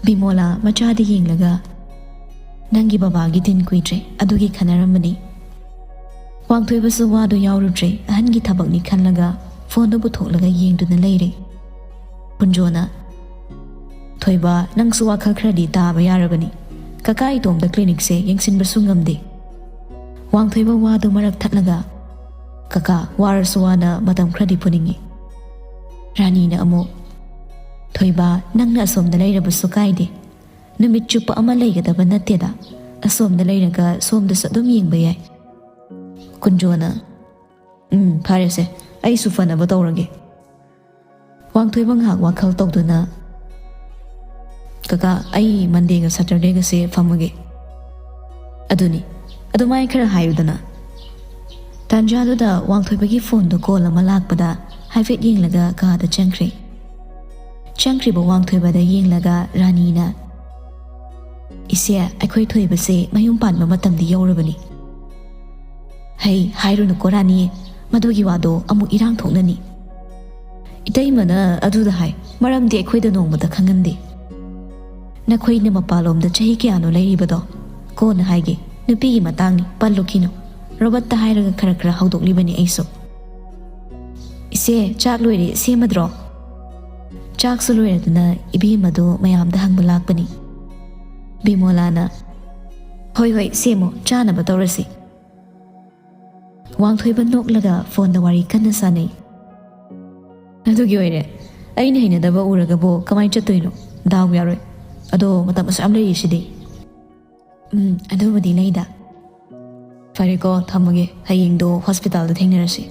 ꯕꯤꯃꯣꯂꯥ ꯃꯆꯥꯗ ꯌꯦꯡꯂꯒ, "ꯅꯪꯒꯤ ꯕꯕꯥꯒꯤ ꯗꯤꯟ ꯀꯨꯏꯗ꯭ꯔꯦ, ꯑꯗꯨꯒꯤ ꯈꯟꯅꯔꯝꯕꯅꯤ꯫" ꯋꯥꯡꯊꯣꯏꯕꯁꯨ ꯋꯥꯗꯣ ꯌꯥꯎꯔꯨꯗ꯭ꯔꯦ, ꯑꯍꯟꯒꯤ ꯊꯕꯛꯅꯤ ꯈꯜꯂꯒ ꯐꯣꯟꯗꯣ ꯄꯨꯊꯣꯛꯂꯒ ꯌꯦꯡꯗꯨꯅ ꯂꯩꯔꯦ꯫ ꯀꯨꯟꯖꯣꯅ, "ꯊꯣꯏꯕ, ꯅꯪꯁꯨ ꯋꯥꯈꯜ ꯈꯔꯗꯤ ꯇꯥꯕ ꯌꯥꯔꯕꯅꯤ꯫ ꯀꯀꯥ ꯏꯇꯣꯝꯗ ꯀ꯭ꯂꯤꯅꯤꯛꯁꯦ ꯌꯦꯡꯁꯤꯟꯕꯁꯨ ꯉꯝꯗꯦ꯫" ꯋꯥꯡꯊꯣꯏꯕ ꯋꯥꯗꯣ ꯃꯔꯛ ꯊꯠꯂꯒ, "ꯀꯀꯥ, ꯋꯥꯔꯁꯨ ꯋꯥꯅ ꯃꯇꯝ ꯈꯔꯗꯤ ꯄꯨꯅꯤꯡꯉꯤ꯫" ꯔꯥꯅꯤꯅ ꯑꯃꯨꯛ, "ꯊꯣꯏꯕ, ꯅꯪꯅ ꯑꯁꯣꯝꯗ ꯂꯩꯔꯕꯁꯨ ꯀꯥꯏꯗꯦ꯫ ꯅꯨꯃꯤꯠ ꯆꯨꯞꯄ ꯑꯃ ꯂꯩꯒꯗꯕ ꯅꯠꯇꯦꯗ꯫ ꯑꯁꯣꯝꯗ ꯂꯩꯔꯒ ꯁꯣꯝꯗꯁꯨ ꯑꯗꯨꯝ ꯌꯦꯡꯕ ꯌꯥꯏ꯫" ꯀꯨꯟꯖꯣꯅ, "ꯎꯝ, ꯐꯔꯦꯁꯦ, ꯑꯩꯁꯨ ꯐꯅꯕ ꯇꯧꯔꯒꯦ꯫" ꯋꯥꯡꯊꯣꯏꯕ ꯉꯥꯏꯍꯥꯛ ꯋꯥꯈꯜ ꯇꯧꯗꯨꯅ, "ꯀꯀꯥ, ꯑꯩ ꯃꯟꯗꯦꯒ ꯁꯇꯔꯗꯦꯒꯁꯦ ꯐꯝꯃꯒꯦ꯫" "ꯑꯗꯨꯅꯤ, ꯑꯗꯨꯃꯥꯏꯅ ꯈꯔ ꯍꯥꯏꯌꯨꯗꯅ꯫" ꯇꯥꯟꯖꯥꯗꯨꯗ ꯋꯥꯡꯊꯣꯏꯕꯒꯤ ꯐꯣꯟꯗꯣ ꯀꯣꯜ ꯑꯃ ꯂꯥꯛꯄꯗ ꯍꯥꯏꯐꯦꯠ ꯌꯦꯡꯂꯒ ꯀꯥꯗ ꯆꯪꯈ꯭ꯔꯦ꯫ ꯆꯪꯈ꯭ꯔꯤꯕ ꯋꯥꯡꯊꯣꯏꯕꯗ ꯌꯦꯡꯂꯒ ꯔꯥꯅꯤꯅ, "ꯏꯆꯦ, ꯑꯩꯈꯣꯏ ꯊꯣꯏꯕꯁꯦ ꯃꯌꯨꯝ ꯄꯥꯟꯕ ꯃꯇꯝꯗꯤ ꯌꯧꯔꯕꯅꯤ꯫" "ꯍꯩ, ꯍꯥꯏꯔꯨꯅꯨꯀꯣ ꯔꯥꯅꯤ, ꯃꯗꯨꯒꯤ ꯋꯥꯗꯣ ꯑꯃꯨꯛ ꯏꯔꯥꯡ ꯊꯣꯛꯅꯅꯤ꯫" "ꯏꯇꯩꯃꯅ ꯑꯗꯨꯗ ꯍꯥꯏ, ꯃꯔꯝꯗꯤ ꯑꯩꯈꯣꯏꯗ ꯅꯣꯡꯃꯇ ꯈꯪꯍꯟꯗꯦ꯫" "ꯅꯈꯣꯏꯅ ꯃꯄꯥꯟꯂꯣꯝꯗ ꯆꯍꯤ ꯀꯌꯥꯅꯣ ꯂꯩꯔꯤꯕꯗꯣ? ꯀꯣꯟꯅ ꯍꯥꯏꯒꯦ, ꯅꯨꯄꯤꯒꯤ ꯃꯇꯥꯡꯅꯤ, ꯄꯜꯂꯨꯈꯤꯅꯨ꯫" ꯔꯣꯕꯔꯠꯇ ꯍꯥꯏꯔꯒ ꯈꯔ ꯈꯔ ꯍꯧꯗꯣꯛꯂꯤꯕꯅꯤ ꯑꯩꯁꯨ꯫ "ꯏꯆꯦ, ꯆꯥꯛ ꯂꯣꯏꯔꯦ, ꯁꯦꯝꯃꯗ꯭ꯔꯣ?" ꯆꯥꯛꯁꯨ ꯂꯣꯏꯔꯗꯨꯅ ꯏꯕꯦꯝꯃꯗꯨ ꯃꯌꯥꯝꯗ ꯍꯪꯕ ꯂꯥꯛꯄꯅꯤ꯫ ꯕꯤꯃꯣꯂꯥꯅ, "ꯍꯣꯏ, ꯍꯣꯏ, ꯁꯦꯝꯃꯣ, ꯆꯥꯅꯕ ꯇꯧꯔꯁꯤ꯫" ꯋꯥꯡꯊꯣꯏꯕ ꯅꯣꯛꯂꯒ ꯐꯣꯟꯗ ꯋꯥꯔꯤ ꯀꯟꯅ ꯁꯥꯟꯅꯩ꯫ "ꯑꯗꯨꯒꯤ ꯑꯣꯏꯔꯦ, ꯑꯩꯅ ꯍꯩꯅꯗꯕ ꯎꯔꯒꯕꯨ ꯀꯃꯥꯏꯅ ꯆꯠꯇꯣꯏꯅꯣ? ꯗꯥꯎ ꯌꯥꯔꯣꯏ꯫ ꯑꯗꯣ ꯃꯇꯝ ꯑꯁꯨꯛ ꯌꯥꯝ ꯂꯩꯔꯤꯁꯤꯗꯤ꯫ ꯎꯝ, ꯑꯗꯨꯕꯨꯗꯤ ꯂꯩꯗ꯫ ꯐꯔꯦꯀꯣ, ꯊꯝꯃꯒꯦ꯫ ꯍꯌꯦꯡꯗꯣ ꯍꯣꯁꯄꯤꯇꯥꯜꯗ ꯊꯦꯡꯅꯔꯁꯤ꯫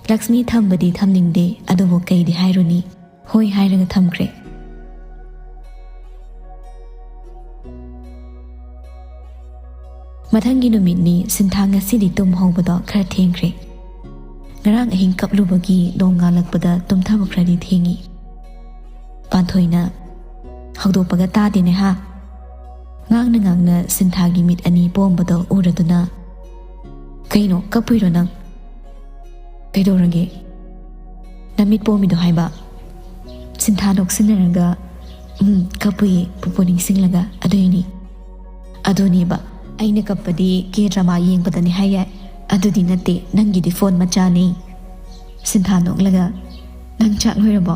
ꯂꯛꯁꯃꯤ ꯊꯝꯕꯗꯤ ꯊꯝꯅꯤꯡꯗꯦ, ꯑꯗꯨꯕꯨ ꯀꯩꯗꯤ ꯍꯥꯏꯔꯨꯅꯤ? ꯍꯣꯏ ꯍꯥꯏꯔꯒ ꯊꯝꯈ꯭ꯔꯦ꯫ ꯃꯊꯪꯒꯤ ꯅꯨꯃꯤꯠꯅꯤ꯫ ꯁꯤꯟꯊꯥ ꯉꯁꯤꯗꯤ ꯇꯨꯝ ꯍꯧꯕꯗꯣ ꯈꯔ ꯊꯦꯡꯈ꯭ꯔꯦ꯫ ꯉꯔꯥꯡ ꯑꯍꯤꯡ ꯀꯞꯂꯨꯕꯒꯤ ꯅꯣꯡ ꯉꯥꯜꯂꯛꯄꯗ ꯇꯨꯝꯊꯕ ꯈꯔꯗꯤ ꯊꯦꯡꯉꯤ꯫ ꯄꯥꯟꯊꯣꯏꯅ ꯍꯧꯗꯣꯛꯄꯒ ꯇꯥꯗꯦꯅꯦ ꯍꯥ? ꯉꯥꯡꯅ ꯉꯥꯡꯅ ꯁꯤꯟꯊꯥꯒꯤ ꯃꯤꯠ ꯑꯅꯤ ꯄꯣꯝꯕꯗꯣ ꯎꯔꯗꯨꯅ, "ꯀꯩꯅꯣ, ꯀꯞꯄꯨꯏꯔꯣ ꯅꯪ? ꯀꯩꯗꯧꯔꯒꯦ? ꯅꯃꯤꯠ ꯄꯣꯝꯃꯤꯗꯣ ꯍꯥꯏꯕ?" ꯁꯤꯟꯊꯥ ꯅꯣꯛꯁꯤꯟꯅꯔꯒ, "ꯎꯝ, ꯀꯞꯄꯨꯏꯌꯦ, ꯄꯨꯄꯨ ꯅꯤꯡꯁꯤꯡꯂꯒ, ꯑꯗꯨꯏꯅꯤ꯫" "ꯑꯗꯨꯅꯦꯕ, ꯑꯩꯅ ꯀꯞꯄꯗꯤ ꯀꯦ ꯗ꯭ꯔꯃꯥ ꯌꯦꯡꯕꯗꯅꯦ ꯍꯥꯏ ꯌꯥꯏ, ꯑꯗꯨꯗꯤ ꯅꯠꯇꯦ, ꯅꯪꯒꯤꯗꯤ ꯐꯣꯟ ꯃꯆꯥꯅꯤ꯫" ꯁꯤꯟꯊꯥ ꯅꯣꯛꯂꯒ, "ꯅꯪ ꯆꯥꯛ ꯂꯣꯏꯔꯕꯣ?"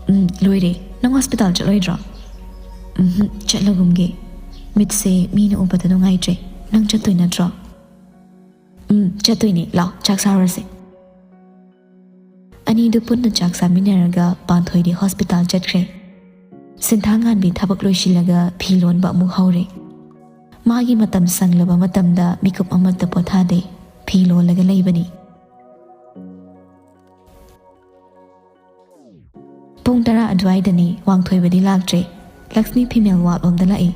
"ꯎꯝ, ꯂꯣꯏꯔꯦ꯫ ꯅꯪ ꯍꯣꯁꯄꯤꯇꯥꯜ ꯆꯠꯂꯣꯏꯗ꯭ꯔꯣ?" "ꯎꯝꯍꯨꯝ, ꯆꯠꯂꯒꯨꯝꯒꯦ꯫ ꯃꯤꯠꯁꯦ ꯃꯤꯅ ꯎꯕꯗ ꯅꯨꯡꯉꯥꯏꯇ꯭ꯔꯦ꯫ ꯅꯪ ꯆꯠꯇꯣꯏ ꯅꯠꯇ꯭ꯔꯣ?" "ꯎꯝ, ꯆꯠꯇꯣꯏꯅꯦ꯫ ꯂꯥꯎ, ꯆꯥꯛ ꯆꯥꯔꯨꯔꯁꯦ꯫" ꯑꯅꯤꯗꯨ ꯄꯨꯟꯅ ꯆꯥꯛ ꯆꯥꯃꯤꯟꯅꯔꯒ ꯄꯥꯟꯊꯣꯏꯗꯤ ꯍꯣꯁꯄꯤꯇꯥꯜ ꯆꯠꯈ꯭ꯔꯦ꯫ ꯁꯤꯟꯊꯥꯉꯥꯟꯕꯤ ꯊꯕꯛ ꯂꯣꯏꯁꯤꯜꯂꯒ ꯐꯤ ꯂꯣꯟꯕ ꯑꯃꯨꯛ ꯍꯧꯔꯦ꯫ ꯃꯥꯒꯤ ꯃꯇꯝ ꯁꯪꯂꯕ ꯃꯇꯝꯗ ꯃꯤꯀꯨꯞ ꯑꯃꯠꯇ ꯄꯣꯊꯥꯗꯦ, ꯐꯤ ꯂꯣꯜꯂꯒ ꯂꯩꯕꯅꯤ꯫ ꯄꯨꯡ ꯇꯔꯥ ꯑꯗꯨꯋꯥꯏꯗꯅꯤ꯫ ꯋꯥꯡꯊꯣꯏꯕꯗꯤ ꯂꯥꯛꯇ꯭ꯔꯦ꯫ ꯂꯛꯁꯃꯤ ꯐꯤꯃꯦꯜ ꯋꯥꯔꯗ ꯂꯣꯝꯗ ꯂꯥꯛꯏ꯫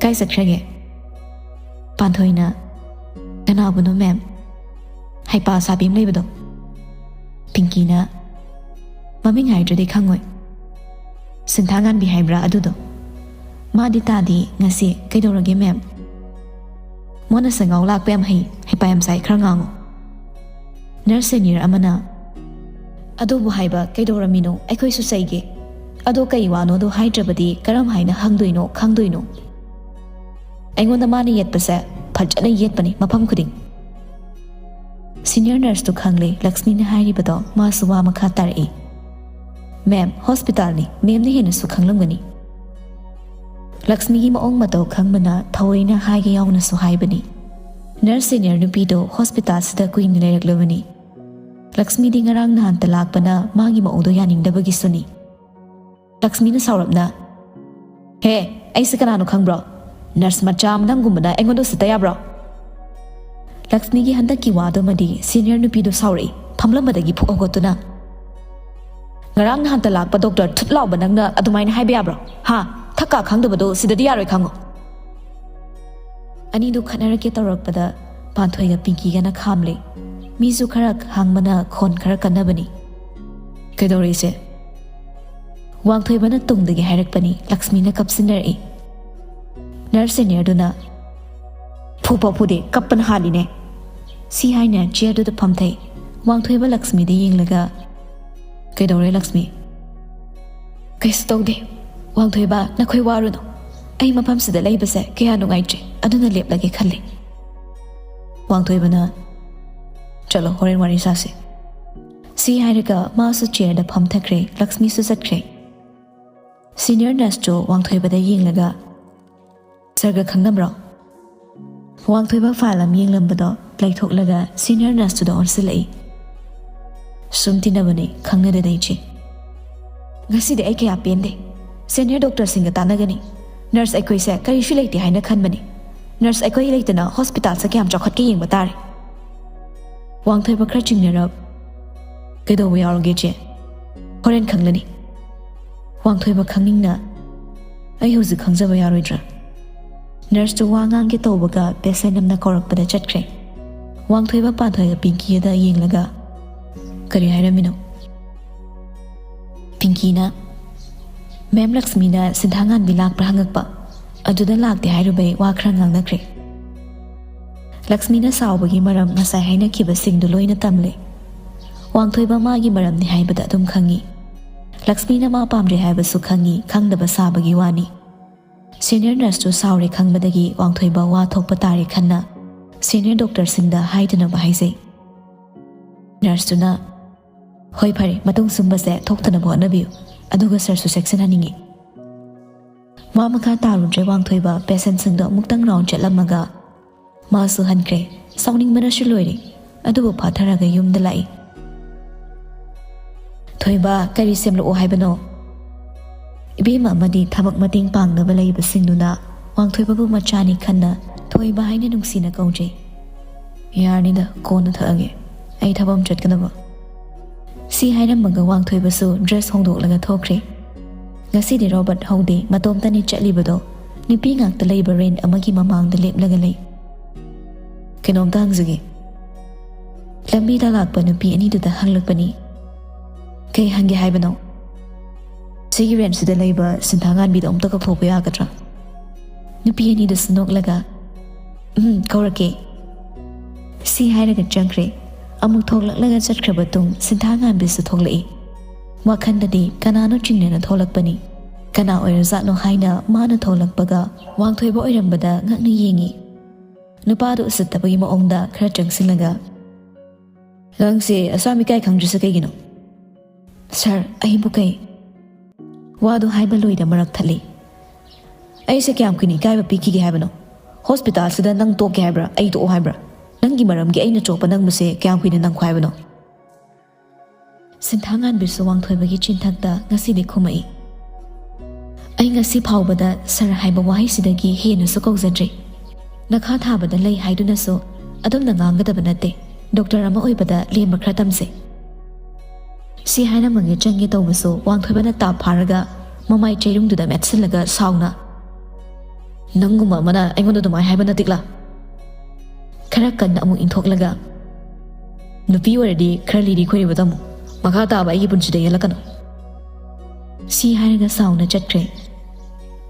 "ꯀꯥꯏ ꯆꯠꯈ꯭ꯔꯒꯦ?" ꯄꯥꯟꯊꯣꯏꯅ, "ꯀꯅꯥꯕꯨꯅꯣ, ꯃꯦꯝ?" "ꯍꯩꯄꯥ ꯁꯥꯕꯤ ꯑꯃ ꯂꯩꯕꯗꯣ꯫" ꯄꯤꯡꯀꯤꯅ, "ꯃꯃꯤꯡ ꯍꯥꯏꯗ꯭ꯔꯗꯤ ꯈꯪꯉꯣꯏ꯫ ꯁꯤꯟꯊꯥꯉꯥꯟꯕꯤ ꯍꯥꯏꯕ꯭ꯔꯥ ꯑꯗꯨꯗꯣ?" "ꯃꯥꯗꯤ ꯇꯥꯗꯦ ꯉꯁꯤ꯫ ꯀꯩꯗꯧꯔꯒꯦ, ꯃꯦꯝ?" "ꯃꯣꯟꯅ ꯁꯪꯒꯥꯎ ꯂꯥꯛꯄ ꯌꯥꯝ ꯍꯩ, ꯍꯩꯄꯥ ꯌꯥꯝ ꯁꯥꯏ, ꯈꯔ ꯉꯥꯡꯉꯨ꯫" ꯅꯔꯁ ꯁꯦꯅꯤꯌꯔ ꯑꯃꯅ, "ꯑꯗꯨꯕꯨ ꯍꯥꯏꯕ ꯀꯩꯗꯧꯔꯝꯃꯤꯅꯣ? ꯑꯩꯈꯣꯏꯁꯨ ꯆꯩꯒꯦ꯫ ꯑꯗꯣ ꯀꯩ ꯋꯥꯅꯣꯗꯣ ꯍꯥꯏꯗ꯭ꯔꯕꯗꯤ ꯀꯔꯝ ꯍꯥꯏꯅ ꯍꯪꯗꯣꯏꯅꯣ, ꯈꯪꯗꯣꯏꯅꯣ? ꯑꯩꯉꯣꯟꯗ ꯃꯥꯅ ꯌꯦꯠꯄꯁꯦ ꯐꯖꯅ ꯌꯦꯠꯄꯅꯤ, ꯃꯐꯝ ꯈꯨꯗꯤꯡ꯫" ꯁꯤꯅꯤꯌꯔ ꯅꯔꯁꯇꯨ ꯈꯪꯂꯦ ꯂꯛꯁꯃꯤꯅ ꯍꯥꯏꯔꯤꯕꯗꯣ꯫ ꯃꯥꯁꯨ ꯋꯥ ꯃꯈꯥ ꯇꯥꯔꯛꯏ, "ꯃꯦꯝ, ꯍꯣꯁꯄꯤꯇꯥꯜꯅꯤ, ꯃꯦꯝꯅ ꯍꯦꯟꯅꯁꯨ ꯈꯪꯂꯝꯒꯅꯤ꯫" ꯂꯛꯁꯃꯤꯒꯤ ꯃꯑꯣꯡ ꯃꯇꯧ ꯈꯪꯕꯅ ꯊꯑꯣꯏꯅ ꯍꯥꯏꯒꯦ ꯌꯥꯎꯅꯁꯨ ꯍꯥꯏꯕꯅꯤ꯫ ꯅꯔꯁ ꯁꯦꯅꯤꯌꯔ ꯅꯨꯄꯤꯗꯣ ꯍꯣꯁꯄꯤꯇꯥꯜꯁꯤꯗ ꯀꯨꯏꯅ ꯂꯩꯔꯛꯂꯕꯅꯤ꯫ ꯂꯛꯁꯃꯤꯗꯤ ꯉꯔꯥꯡ ꯅꯍꯥꯟꯇ ꯂꯥꯛꯄꯅ ꯃꯥꯒꯤ ꯃꯑꯣꯡꯗꯣ ꯌꯥꯅꯤꯡꯗꯕꯒꯤꯁꯨꯅꯤ꯫ ꯂꯛꯁꯃꯤꯅ ꯁꯥꯎꯔꯞꯅ, "ꯍꯦ, ꯑꯩꯁꯦ ꯀꯅꯥꯅꯣ ꯈꯪꯕ꯭ꯔꯣ? ꯅꯔꯁ ꯃꯆꯥ ꯑꯃ ꯅꯪꯒꯨꯝꯕꯅ ꯑꯩꯉꯣꯟꯗ ꯎꯁꯤꯠꯇ ꯌꯥꯕ꯭ꯔꯣ?" ꯂꯛꯁꯃꯤꯒꯤ ꯍꯟꯗꯛꯀꯤ ꯋꯥꯗꯨꯃꯗꯤ ꯁꯤꯅꯤꯌꯔ ꯅꯨꯄꯤꯗꯣ ꯁꯥꯎꯔꯛꯏ, ꯐꯝꯂꯝꯕꯗꯒꯤ ꯐꯨꯛ ꯍꯧꯒꯠꯇꯨꯅ꯫ "ꯉꯔꯥꯡ ꯅꯍꯥꯟꯇ ꯂꯥꯛꯄ ꯗꯣꯛꯇꯔ ꯊꯨꯠ ꯂꯥꯎꯕ ꯅꯪꯅ ꯑꯗꯨꯃꯥꯏꯅ ꯍꯥꯏꯕ ꯌꯥꯕ꯭ꯔꯣ? ꯍꯥ? ꯊꯛꯀꯥ ꯈꯪꯗꯕꯗꯣ ꯁꯤꯗꯗꯤ ꯌꯥꯔꯣꯏ, ꯈꯪꯉꯣ!" ꯑꯅꯤꯗꯨ ꯈꯠꯅꯔꯛꯀꯦ ꯇꯧꯔꯛꯄꯗ ꯄꯥꯟꯊꯣꯏꯒ ꯄꯤꯡꯀꯤꯒꯅ ꯈꯥꯝꯂꯦ꯫ ꯃꯤꯁꯨ ꯈꯔ ꯍꯥꯡꯕꯅ ꯈꯣꯟ ꯈꯔ ꯀꯟꯅꯕꯅꯤ꯫ "ꯀꯩꯗꯧꯔꯦ, ꯏꯆꯦ?" ꯋꯥꯡꯊꯣꯏꯕꯅ ꯇꯨꯡꯗꯒꯤ ꯍꯥꯏꯔꯛꯄꯅꯤ꯫ ꯂꯛꯁꯃꯤꯅ ꯀꯞꯁꯤꯟꯅꯔꯛꯏ꯫ ꯅꯔꯁ ꯁꯦꯅꯤꯌꯔꯗꯨꯅ, "ꯐꯨ ꯐꯥꯎ ꯐꯨꯗꯦ, ꯀꯞꯄꯅ ꯍꯥꯜꯂꯤꯅꯦ!" ꯁꯤ ꯍꯥꯏꯅ ꯆꯤꯌꯔꯗꯨꯗ ꯐꯝꯊꯩ꯫ ꯋꯥꯡꯊꯣꯏꯕ ꯂꯛꯁꯃꯤꯗ ꯌꯦꯡꯂꯒ, "ꯀꯩꯗꯧꯔꯦ, ꯂꯛꯁꯃꯤ?" "ꯀꯩꯁꯨ ꯇꯧꯗꯦ꯫ ꯋꯥꯡꯊꯣꯏꯕ, ꯅꯈꯣꯏ ꯋꯥꯔꯨꯅꯨ꯫ ꯑꯩ ꯃꯐꯝꯁꯤꯗ ꯂꯩꯕꯁꯦ ꯀꯌꯥ ꯅꯨꯡꯉꯥꯏꯇ꯭ꯔꯦ, ꯑꯗꯨꯅ ꯂꯦꯞꯂꯒꯦ ꯈꯜꯂꯦ꯫" ꯋꯥꯡꯊꯣꯏꯕꯅ, "ꯆꯠꯂꯣ, ꯍꯣꯔꯦꯟ ꯋꯥꯔꯤ ꯁꯥꯁꯤ꯫" ꯁꯤ ꯍꯥꯏꯔꯒ ꯃꯥꯁꯨ ꯆꯤꯌꯔꯗ ꯐꯝꯊꯈ꯭ꯔꯦ, ꯂꯛꯁꯃꯤꯁꯨ ꯆꯠꯈ꯭ꯔꯦ꯫ ꯁꯤꯅꯤꯌꯔ ꯅꯔꯁꯇꯨ ꯋꯥꯡꯊꯣꯏꯕꯗ ꯌꯦꯡꯂꯒ, "ꯁꯔꯒ ꯈꯪꯅꯕ꯭ꯔꯣ?" ꯋꯥꯡꯊꯣꯏꯕ ꯐꯥꯏꯜ ꯑꯃ ꯌꯦꯡꯂꯝꯕꯗꯣ ꯂꯩꯊꯣꯛꯂꯒ ꯁꯤꯅꯤꯌꯔ ꯅꯔꯁꯇꯨꯗ ꯑꯣꯟꯁꯤꯜꯂꯛꯏ꯫ "ꯁꯨꯝ ꯇꯤꯟꯅꯕꯅꯦ, ꯈꯪꯅꯗꯦꯗ, ꯏꯆꯦ꯫" "ꯉꯁꯤꯗꯤ ꯑꯩ ꯀꯌꯥ ꯄꯦꯟꯗꯦ꯫ ꯁꯦꯅꯤꯌꯔ ꯗꯣꯛꯇꯔꯁꯤꯡꯒ ꯇꯥꯟꯅꯒꯅꯤ꯫ ꯅꯔꯁ ꯑꯩꯈꯣꯏꯁꯦ ꯀꯔꯤꯁꯨ ꯂꯩꯇꯦ ꯍꯥꯏꯅ ꯈꯟꯕꯅꯤ꯫ ꯅꯔꯁ ꯑꯩꯈꯣꯏ ꯂꯩꯇꯅ ꯍꯣꯁꯄꯤꯇꯥꯜꯁꯦ ꯀꯌꯥꯝ ꯆꯥꯎꯈꯠꯀꯦ ꯌꯦꯡꯕ ꯇꯥꯔꯦ꯫" ꯋꯥꯡꯊꯣꯏꯕ ꯈꯔ ꯆꯤꯡꯅꯔꯞ, "ꯀꯩꯗꯧꯕ ꯌꯥꯎꯔꯒꯦ, ꯏꯆꯦ?" "ꯍꯣꯔꯦꯟ ꯈꯪꯂꯅꯤ꯫" ꯋꯥꯡꯊꯣꯏꯕ ꯈꯪꯅꯤꯡꯅ, "ꯑꯩ ꯍꯧꯖꯤꯛ ꯈꯪꯖꯕ ꯌꯥꯔꯣꯏꯗ꯭ꯔꯥ?" ꯅꯔꯁꯇꯨ ꯋꯥ ꯉꯥꯡꯒꯦ ꯇꯧꯕꯒ ꯄꯦꯁꯦꯟ ꯑꯃꯅ ꯀꯧꯔꯛꯄꯗ ꯆꯠꯈ꯭ꯔꯦ꯫ ꯋꯥꯡꯊꯣꯏꯕ ꯄꯥꯟꯊꯣꯏꯒ ꯄꯤꯡꯀꯤꯗ ꯌꯦꯡꯂꯒ, "ꯀꯔꯤ ꯍꯥꯏꯔꯝꯃꯤꯅꯣ?" ꯄꯤꯡꯀꯤꯅ, "ꯃꯦꯝ ꯂꯛꯁꯃꯤꯅ ꯁꯤꯟꯊꯥꯉꯥꯟꯕꯤ ꯂꯥꯛꯄ꯭ꯔꯥ ꯍꯪꯉꯛꯄ, ꯑꯗꯨꯗ ꯂꯥꯛꯇꯦ ꯍꯥꯏꯔꯨꯕꯩ ꯋꯥ ꯈꯔ ꯉꯥꯡꯅꯈ꯭ꯔꯦ꯫" ꯂꯛꯁꯃꯤꯅ ꯁꯥꯎꯕꯒꯤ ꯃꯔꯝ ꯉꯁꯥꯏ ꯍꯥꯏꯅꯈꯤꯕꯁꯤꯡꯗꯨ ꯂꯣꯏꯅ ꯇꯝꯂꯦ꯫ ꯋꯥꯡꯊꯣꯏꯕ ꯃꯥꯒꯤ ꯃꯔꯝꯅꯤ ꯍꯥꯏꯕꯗ ꯑꯗꯨꯝ ꯈꯪꯉꯤ꯫ ꯂꯛꯁꯃꯤꯅ ꯃꯥ ꯄꯥꯝꯗ꯭ꯔꯦ ꯍꯥꯏꯕꯁꯨ ꯈꯪꯉꯤ, ꯈꯪꯗꯕ ꯁꯥꯕꯒꯤ ꯋꯥꯅꯤ꯫ ꯁꯦꯅꯤꯌꯔ ꯅꯔꯁꯇꯨ ꯁꯥꯎꯔꯦ ꯈꯪꯕꯗꯒꯤ ꯋꯥꯡꯊꯣꯏꯕ ꯋꯥ ꯊꯣꯛꯄ ꯇꯥꯔꯦ ꯈꯟꯅ ꯁꯦꯅꯤꯌꯔ ꯗꯣꯛꯇꯔꯁꯤꯡꯗ ꯍꯥꯏꯗꯅꯕ ꯍꯥꯏꯖꯩ꯫ ꯅꯔꯁꯇꯨꯅ, "ꯍꯣꯏ, ꯐꯔꯦ, ꯃꯇꯨꯡ ꯁꯨꯝꯕꯁꯦ ꯊꯣꯛꯇꯅꯕ ꯍꯣꯠꯅꯕꯤꯌꯨ, ꯑꯗꯨꯒ ꯁꯔꯁꯨ ꯆꯦꯛꯁꯤꯟꯍꯟꯅꯤꯡꯉꯤ꯫" ꯋꯥ ꯃꯈꯥ ꯇꯥꯔꯨꯗ꯭ꯔꯦ ꯋꯥꯡꯊꯣꯏꯕ, ꯄꯦꯁꯦꯟꯁꯤꯡꯗꯣ ꯑꯃꯨꯛꯇꯪ ꯔꯥꯎꯟ ꯆꯠꯂꯝꯃꯒ ꯃꯥꯁꯨ ꯍꯟꯈ꯭ꯔꯦ꯫ ꯁꯥꯎꯅꯤꯡꯕꯅꯁꯨ ꯂꯣꯏꯔꯦ꯫ ꯑꯗꯨꯕꯨ ꯐꯥꯊꯔꯒ ꯌꯨꯝꯗ ꯂꯥꯛꯏ꯫ "ꯊꯣꯏꯕ, ꯀꯔꯤ ꯁꯦꯝꯂꯛꯑꯣ ꯍꯥꯏꯕꯅꯣ?" ꯏꯕꯦꯝꯃ ꯑꯃꯗꯤ ꯊꯕꯛ ꯃꯇꯦꯡ ꯄꯥꯡꯅꯕ ꯂꯩꯕꯁꯤꯡꯗꯨꯅ ꯋꯥꯡꯊꯣꯏꯕꯕꯨ ꯃꯆꯥꯅꯤ ꯈꯟꯅ ꯊꯣꯏꯕ ꯍꯥꯏꯅ ꯅꯨꯡꯁꯤꯅ ꯀꯧꯖꯩ꯫ "ꯌꯥꯔꯅꯤꯗ, ꯀꯣꯟꯅ ꯊꯛꯑꯒꯦ, ꯑꯩ ꯊꯕꯛ ꯑꯃ ꯆꯠꯀꯗꯕ꯫" ꯁꯤ ꯍꯥꯏꯔꯝꯃꯒ ꯋꯥꯡꯊꯣꯏꯕꯁꯨ ꯗ꯭ꯔꯦꯁ ꯍꯣꯡꯗꯣꯛꯂꯒ ꯊꯣꯛꯈ꯭ꯔꯦ꯫ ꯉꯁꯤꯗꯤ ꯔꯣꯕꯔꯠ ꯍꯧꯗꯦ, ꯃꯇꯣꯝꯇꯅꯤ ꯆꯠꯂꯤꯕꯗꯣ꯫ ꯅꯨꯄꯤ ꯉꯥꯛꯇ ꯂꯩꯕ ꯔꯦꯟ ꯑꯃꯒꯤ ꯃꯃꯥꯡꯗ ꯂꯦꯞꯂꯒ ꯂꯩ꯫ "ꯀꯩꯅꯣꯝꯇ ꯍꯪꯖꯒꯦ꯫" ꯂꯝꯕꯤꯗ ꯂꯥꯛꯄ ꯅꯨꯄꯤ ꯑꯅꯤꯗꯨꯗ ꯍꯪꯂꯛꯄꯅꯤ꯫ "ꯀꯩ ꯍꯪꯒꯦ ꯍꯥꯏꯕꯅꯣ?" "ꯁꯤꯒꯤ ꯔꯦꯟꯁꯤꯗ ꯂꯩꯕ ꯁꯤꯟꯊꯥꯉꯥꯟꯕꯤꯗꯣ ꯑꯝꯇ ꯀꯧꯊꯣꯛꯄ ꯌꯥꯒꯗ꯭ꯔꯥ?" ꯅꯨꯄꯤ ꯑꯅꯤꯗꯨꯁꯨ ꯅꯣꯛꯂꯒ, "ꯎꯝ, ꯀꯧꯔꯛꯀꯦ꯫" ꯁꯤ ꯍꯥꯏꯔꯒ ꯆꯪꯈ꯭ꯔꯦ꯫ ꯑꯃꯨꯛ ꯊꯣꯛꯂꯛꯂꯒ ꯆꯠꯈ꯭ꯔꯕ ꯇꯨꯡ ꯁꯤꯟꯊꯥꯉꯥꯟꯕꯤꯁꯨ ꯊꯣꯛꯂꯛꯏ꯫ ꯋꯥꯈꯜꯗꯗꯤ ꯀꯅꯥꯅꯣ ꯆꯤꯡꯅꯅ ꯊꯣꯛꯂꯛꯄꯅꯤ꯫ ꯀꯅꯥ ꯑꯣꯏꯔꯖꯥꯠꯅꯣ ꯍꯥꯏꯅ ꯃꯥꯅ ꯊꯣꯛꯂꯛꯄꯒ ꯋꯥꯡꯊꯣꯏꯕ ꯑꯣꯏꯔꯝꯕꯗ ꯉꯛꯅ ꯌꯦꯡꯉꯤ꯫ ꯅꯨꯄꯥꯗꯨ ꯎꯁꯤꯠꯇꯕꯒꯤ ꯃꯑꯣꯡꯗ ꯈꯔ ꯆꯪꯁꯤꯜꯂꯒ, "ꯅꯪꯁꯦ ꯑꯁꯥꯝ ꯏꯀꯥꯏ ꯈꯪꯗ꯭ꯔꯤꯁꯦ ꯀꯩꯒꯤꯅꯣ?" "ꯁꯥꯔ, ꯑꯩꯕꯨ ꯀꯩ?" ꯋꯥꯗꯨ ꯍꯥꯏꯕ ꯂꯣꯏꯗ ꯃꯔꯛ ꯊꯠꯂꯤ꯫ "ꯑꯩꯁꯦ ꯀꯌꯥꯝ ꯀꯨꯏꯅ ꯏꯀꯥꯏꯕ ꯄꯤꯈꯤꯒꯦ ꯍꯥꯏꯕꯅꯣ? ꯍꯣꯁꯄꯤꯇꯥꯜꯁꯤꯗ ꯅꯪ ꯇꯣꯛꯀꯦ ꯍꯥꯏꯕ꯭ꯔꯥ, ꯑꯩ ꯇꯣꯛꯑꯣ ꯍꯥꯏꯕ꯭ꯔꯥ? ꯅꯪꯒꯤ ꯃꯔꯝꯒꯤ ꯑꯩꯅ ꯆꯣꯞꯄ ꯅꯪꯕꯁꯦ ꯀꯌꯥꯝ ꯀꯨꯏꯅ ꯅꯪꯈꯣ ꯍꯥꯏꯕꯅꯣ?" ꯁꯤꯟꯊꯥꯉꯥꯟꯕꯤꯁꯨ ꯋꯥꯡꯊꯣꯏꯕꯒꯤ ꯆꯤꯟꯊꯛꯇ ꯉꯁꯤꯗꯤ ꯈꯨꯝꯃꯛꯏ꯫ "ꯑꯩ ꯉꯁꯤ ꯐꯥꯎꯕꯗ ꯁꯥꯔ ꯍꯥꯏꯕ ꯋꯥꯍꯩꯁꯤꯗꯒꯤ ꯍꯦꯟꯅꯁꯨ ꯀꯧꯖꯗ꯭ꯔꯤ꯫ ꯅꯈꯥ ꯊꯥꯕꯗ ꯂꯩ ꯍꯥꯏꯗꯨꯅꯁꯨ ꯑꯗꯨꯝꯅ ꯉꯥꯡꯒꯗꯕ ꯅꯠꯇꯦ꯫ ꯗꯣꯛꯇꯔ ꯑꯃ ꯑꯣꯏꯕꯗ ꯂꯦꯝꯕ ꯈꯔ ꯇꯝꯁꯦ꯫" ꯁꯤ ꯍꯥꯏꯔꯝꯃꯒꯦ ꯆꯪꯒꯦ ꯇꯧꯕꯁꯨ ꯋꯥꯡꯊꯣꯏꯕꯅ ꯇꯥꯞ ꯐꯥꯔꯒ ꯃꯃꯥꯏ ꯆꯩꯔꯨꯝꯗꯨꯗ ꯃꯦꯠꯁꯤꯜꯂꯒ ꯁꯥꯎꯅ, "ꯅꯪꯒꯨꯝꯕ ꯑꯃꯅ ꯑꯩꯉꯣꯟꯗ ꯑꯗꯨꯃꯥꯏꯅ ꯍꯥꯏꯕ ꯅꯠꯇꯤꯛꯂꯥ?" ꯈꯔ ꯀꯟꯅ ꯑꯃꯨꯛ ꯏꯟꯊꯣꯛꯂꯒ, "ꯅꯨꯄꯤ ꯑꯣꯏꯔꯗꯤ ꯈꯔ ꯂꯤꯔꯤ ꯈꯣꯏꯔꯤꯕ ꯇꯝꯃꯨ, ꯃꯈꯥ ꯇꯥꯕ ꯑꯩꯒꯤ ꯄꯨꯟꯁꯤꯗ ꯌꯦꯜꯂꯛꯀꯅꯨ꯫" ꯁꯤ ꯍꯥꯏꯔꯒ ꯁꯥꯎꯅ ꯆꯠꯈ꯭ꯔꯦ꯫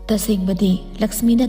ꯇꯁꯦꯡꯕꯗꯤ ꯂꯛꯁꯃꯤꯅ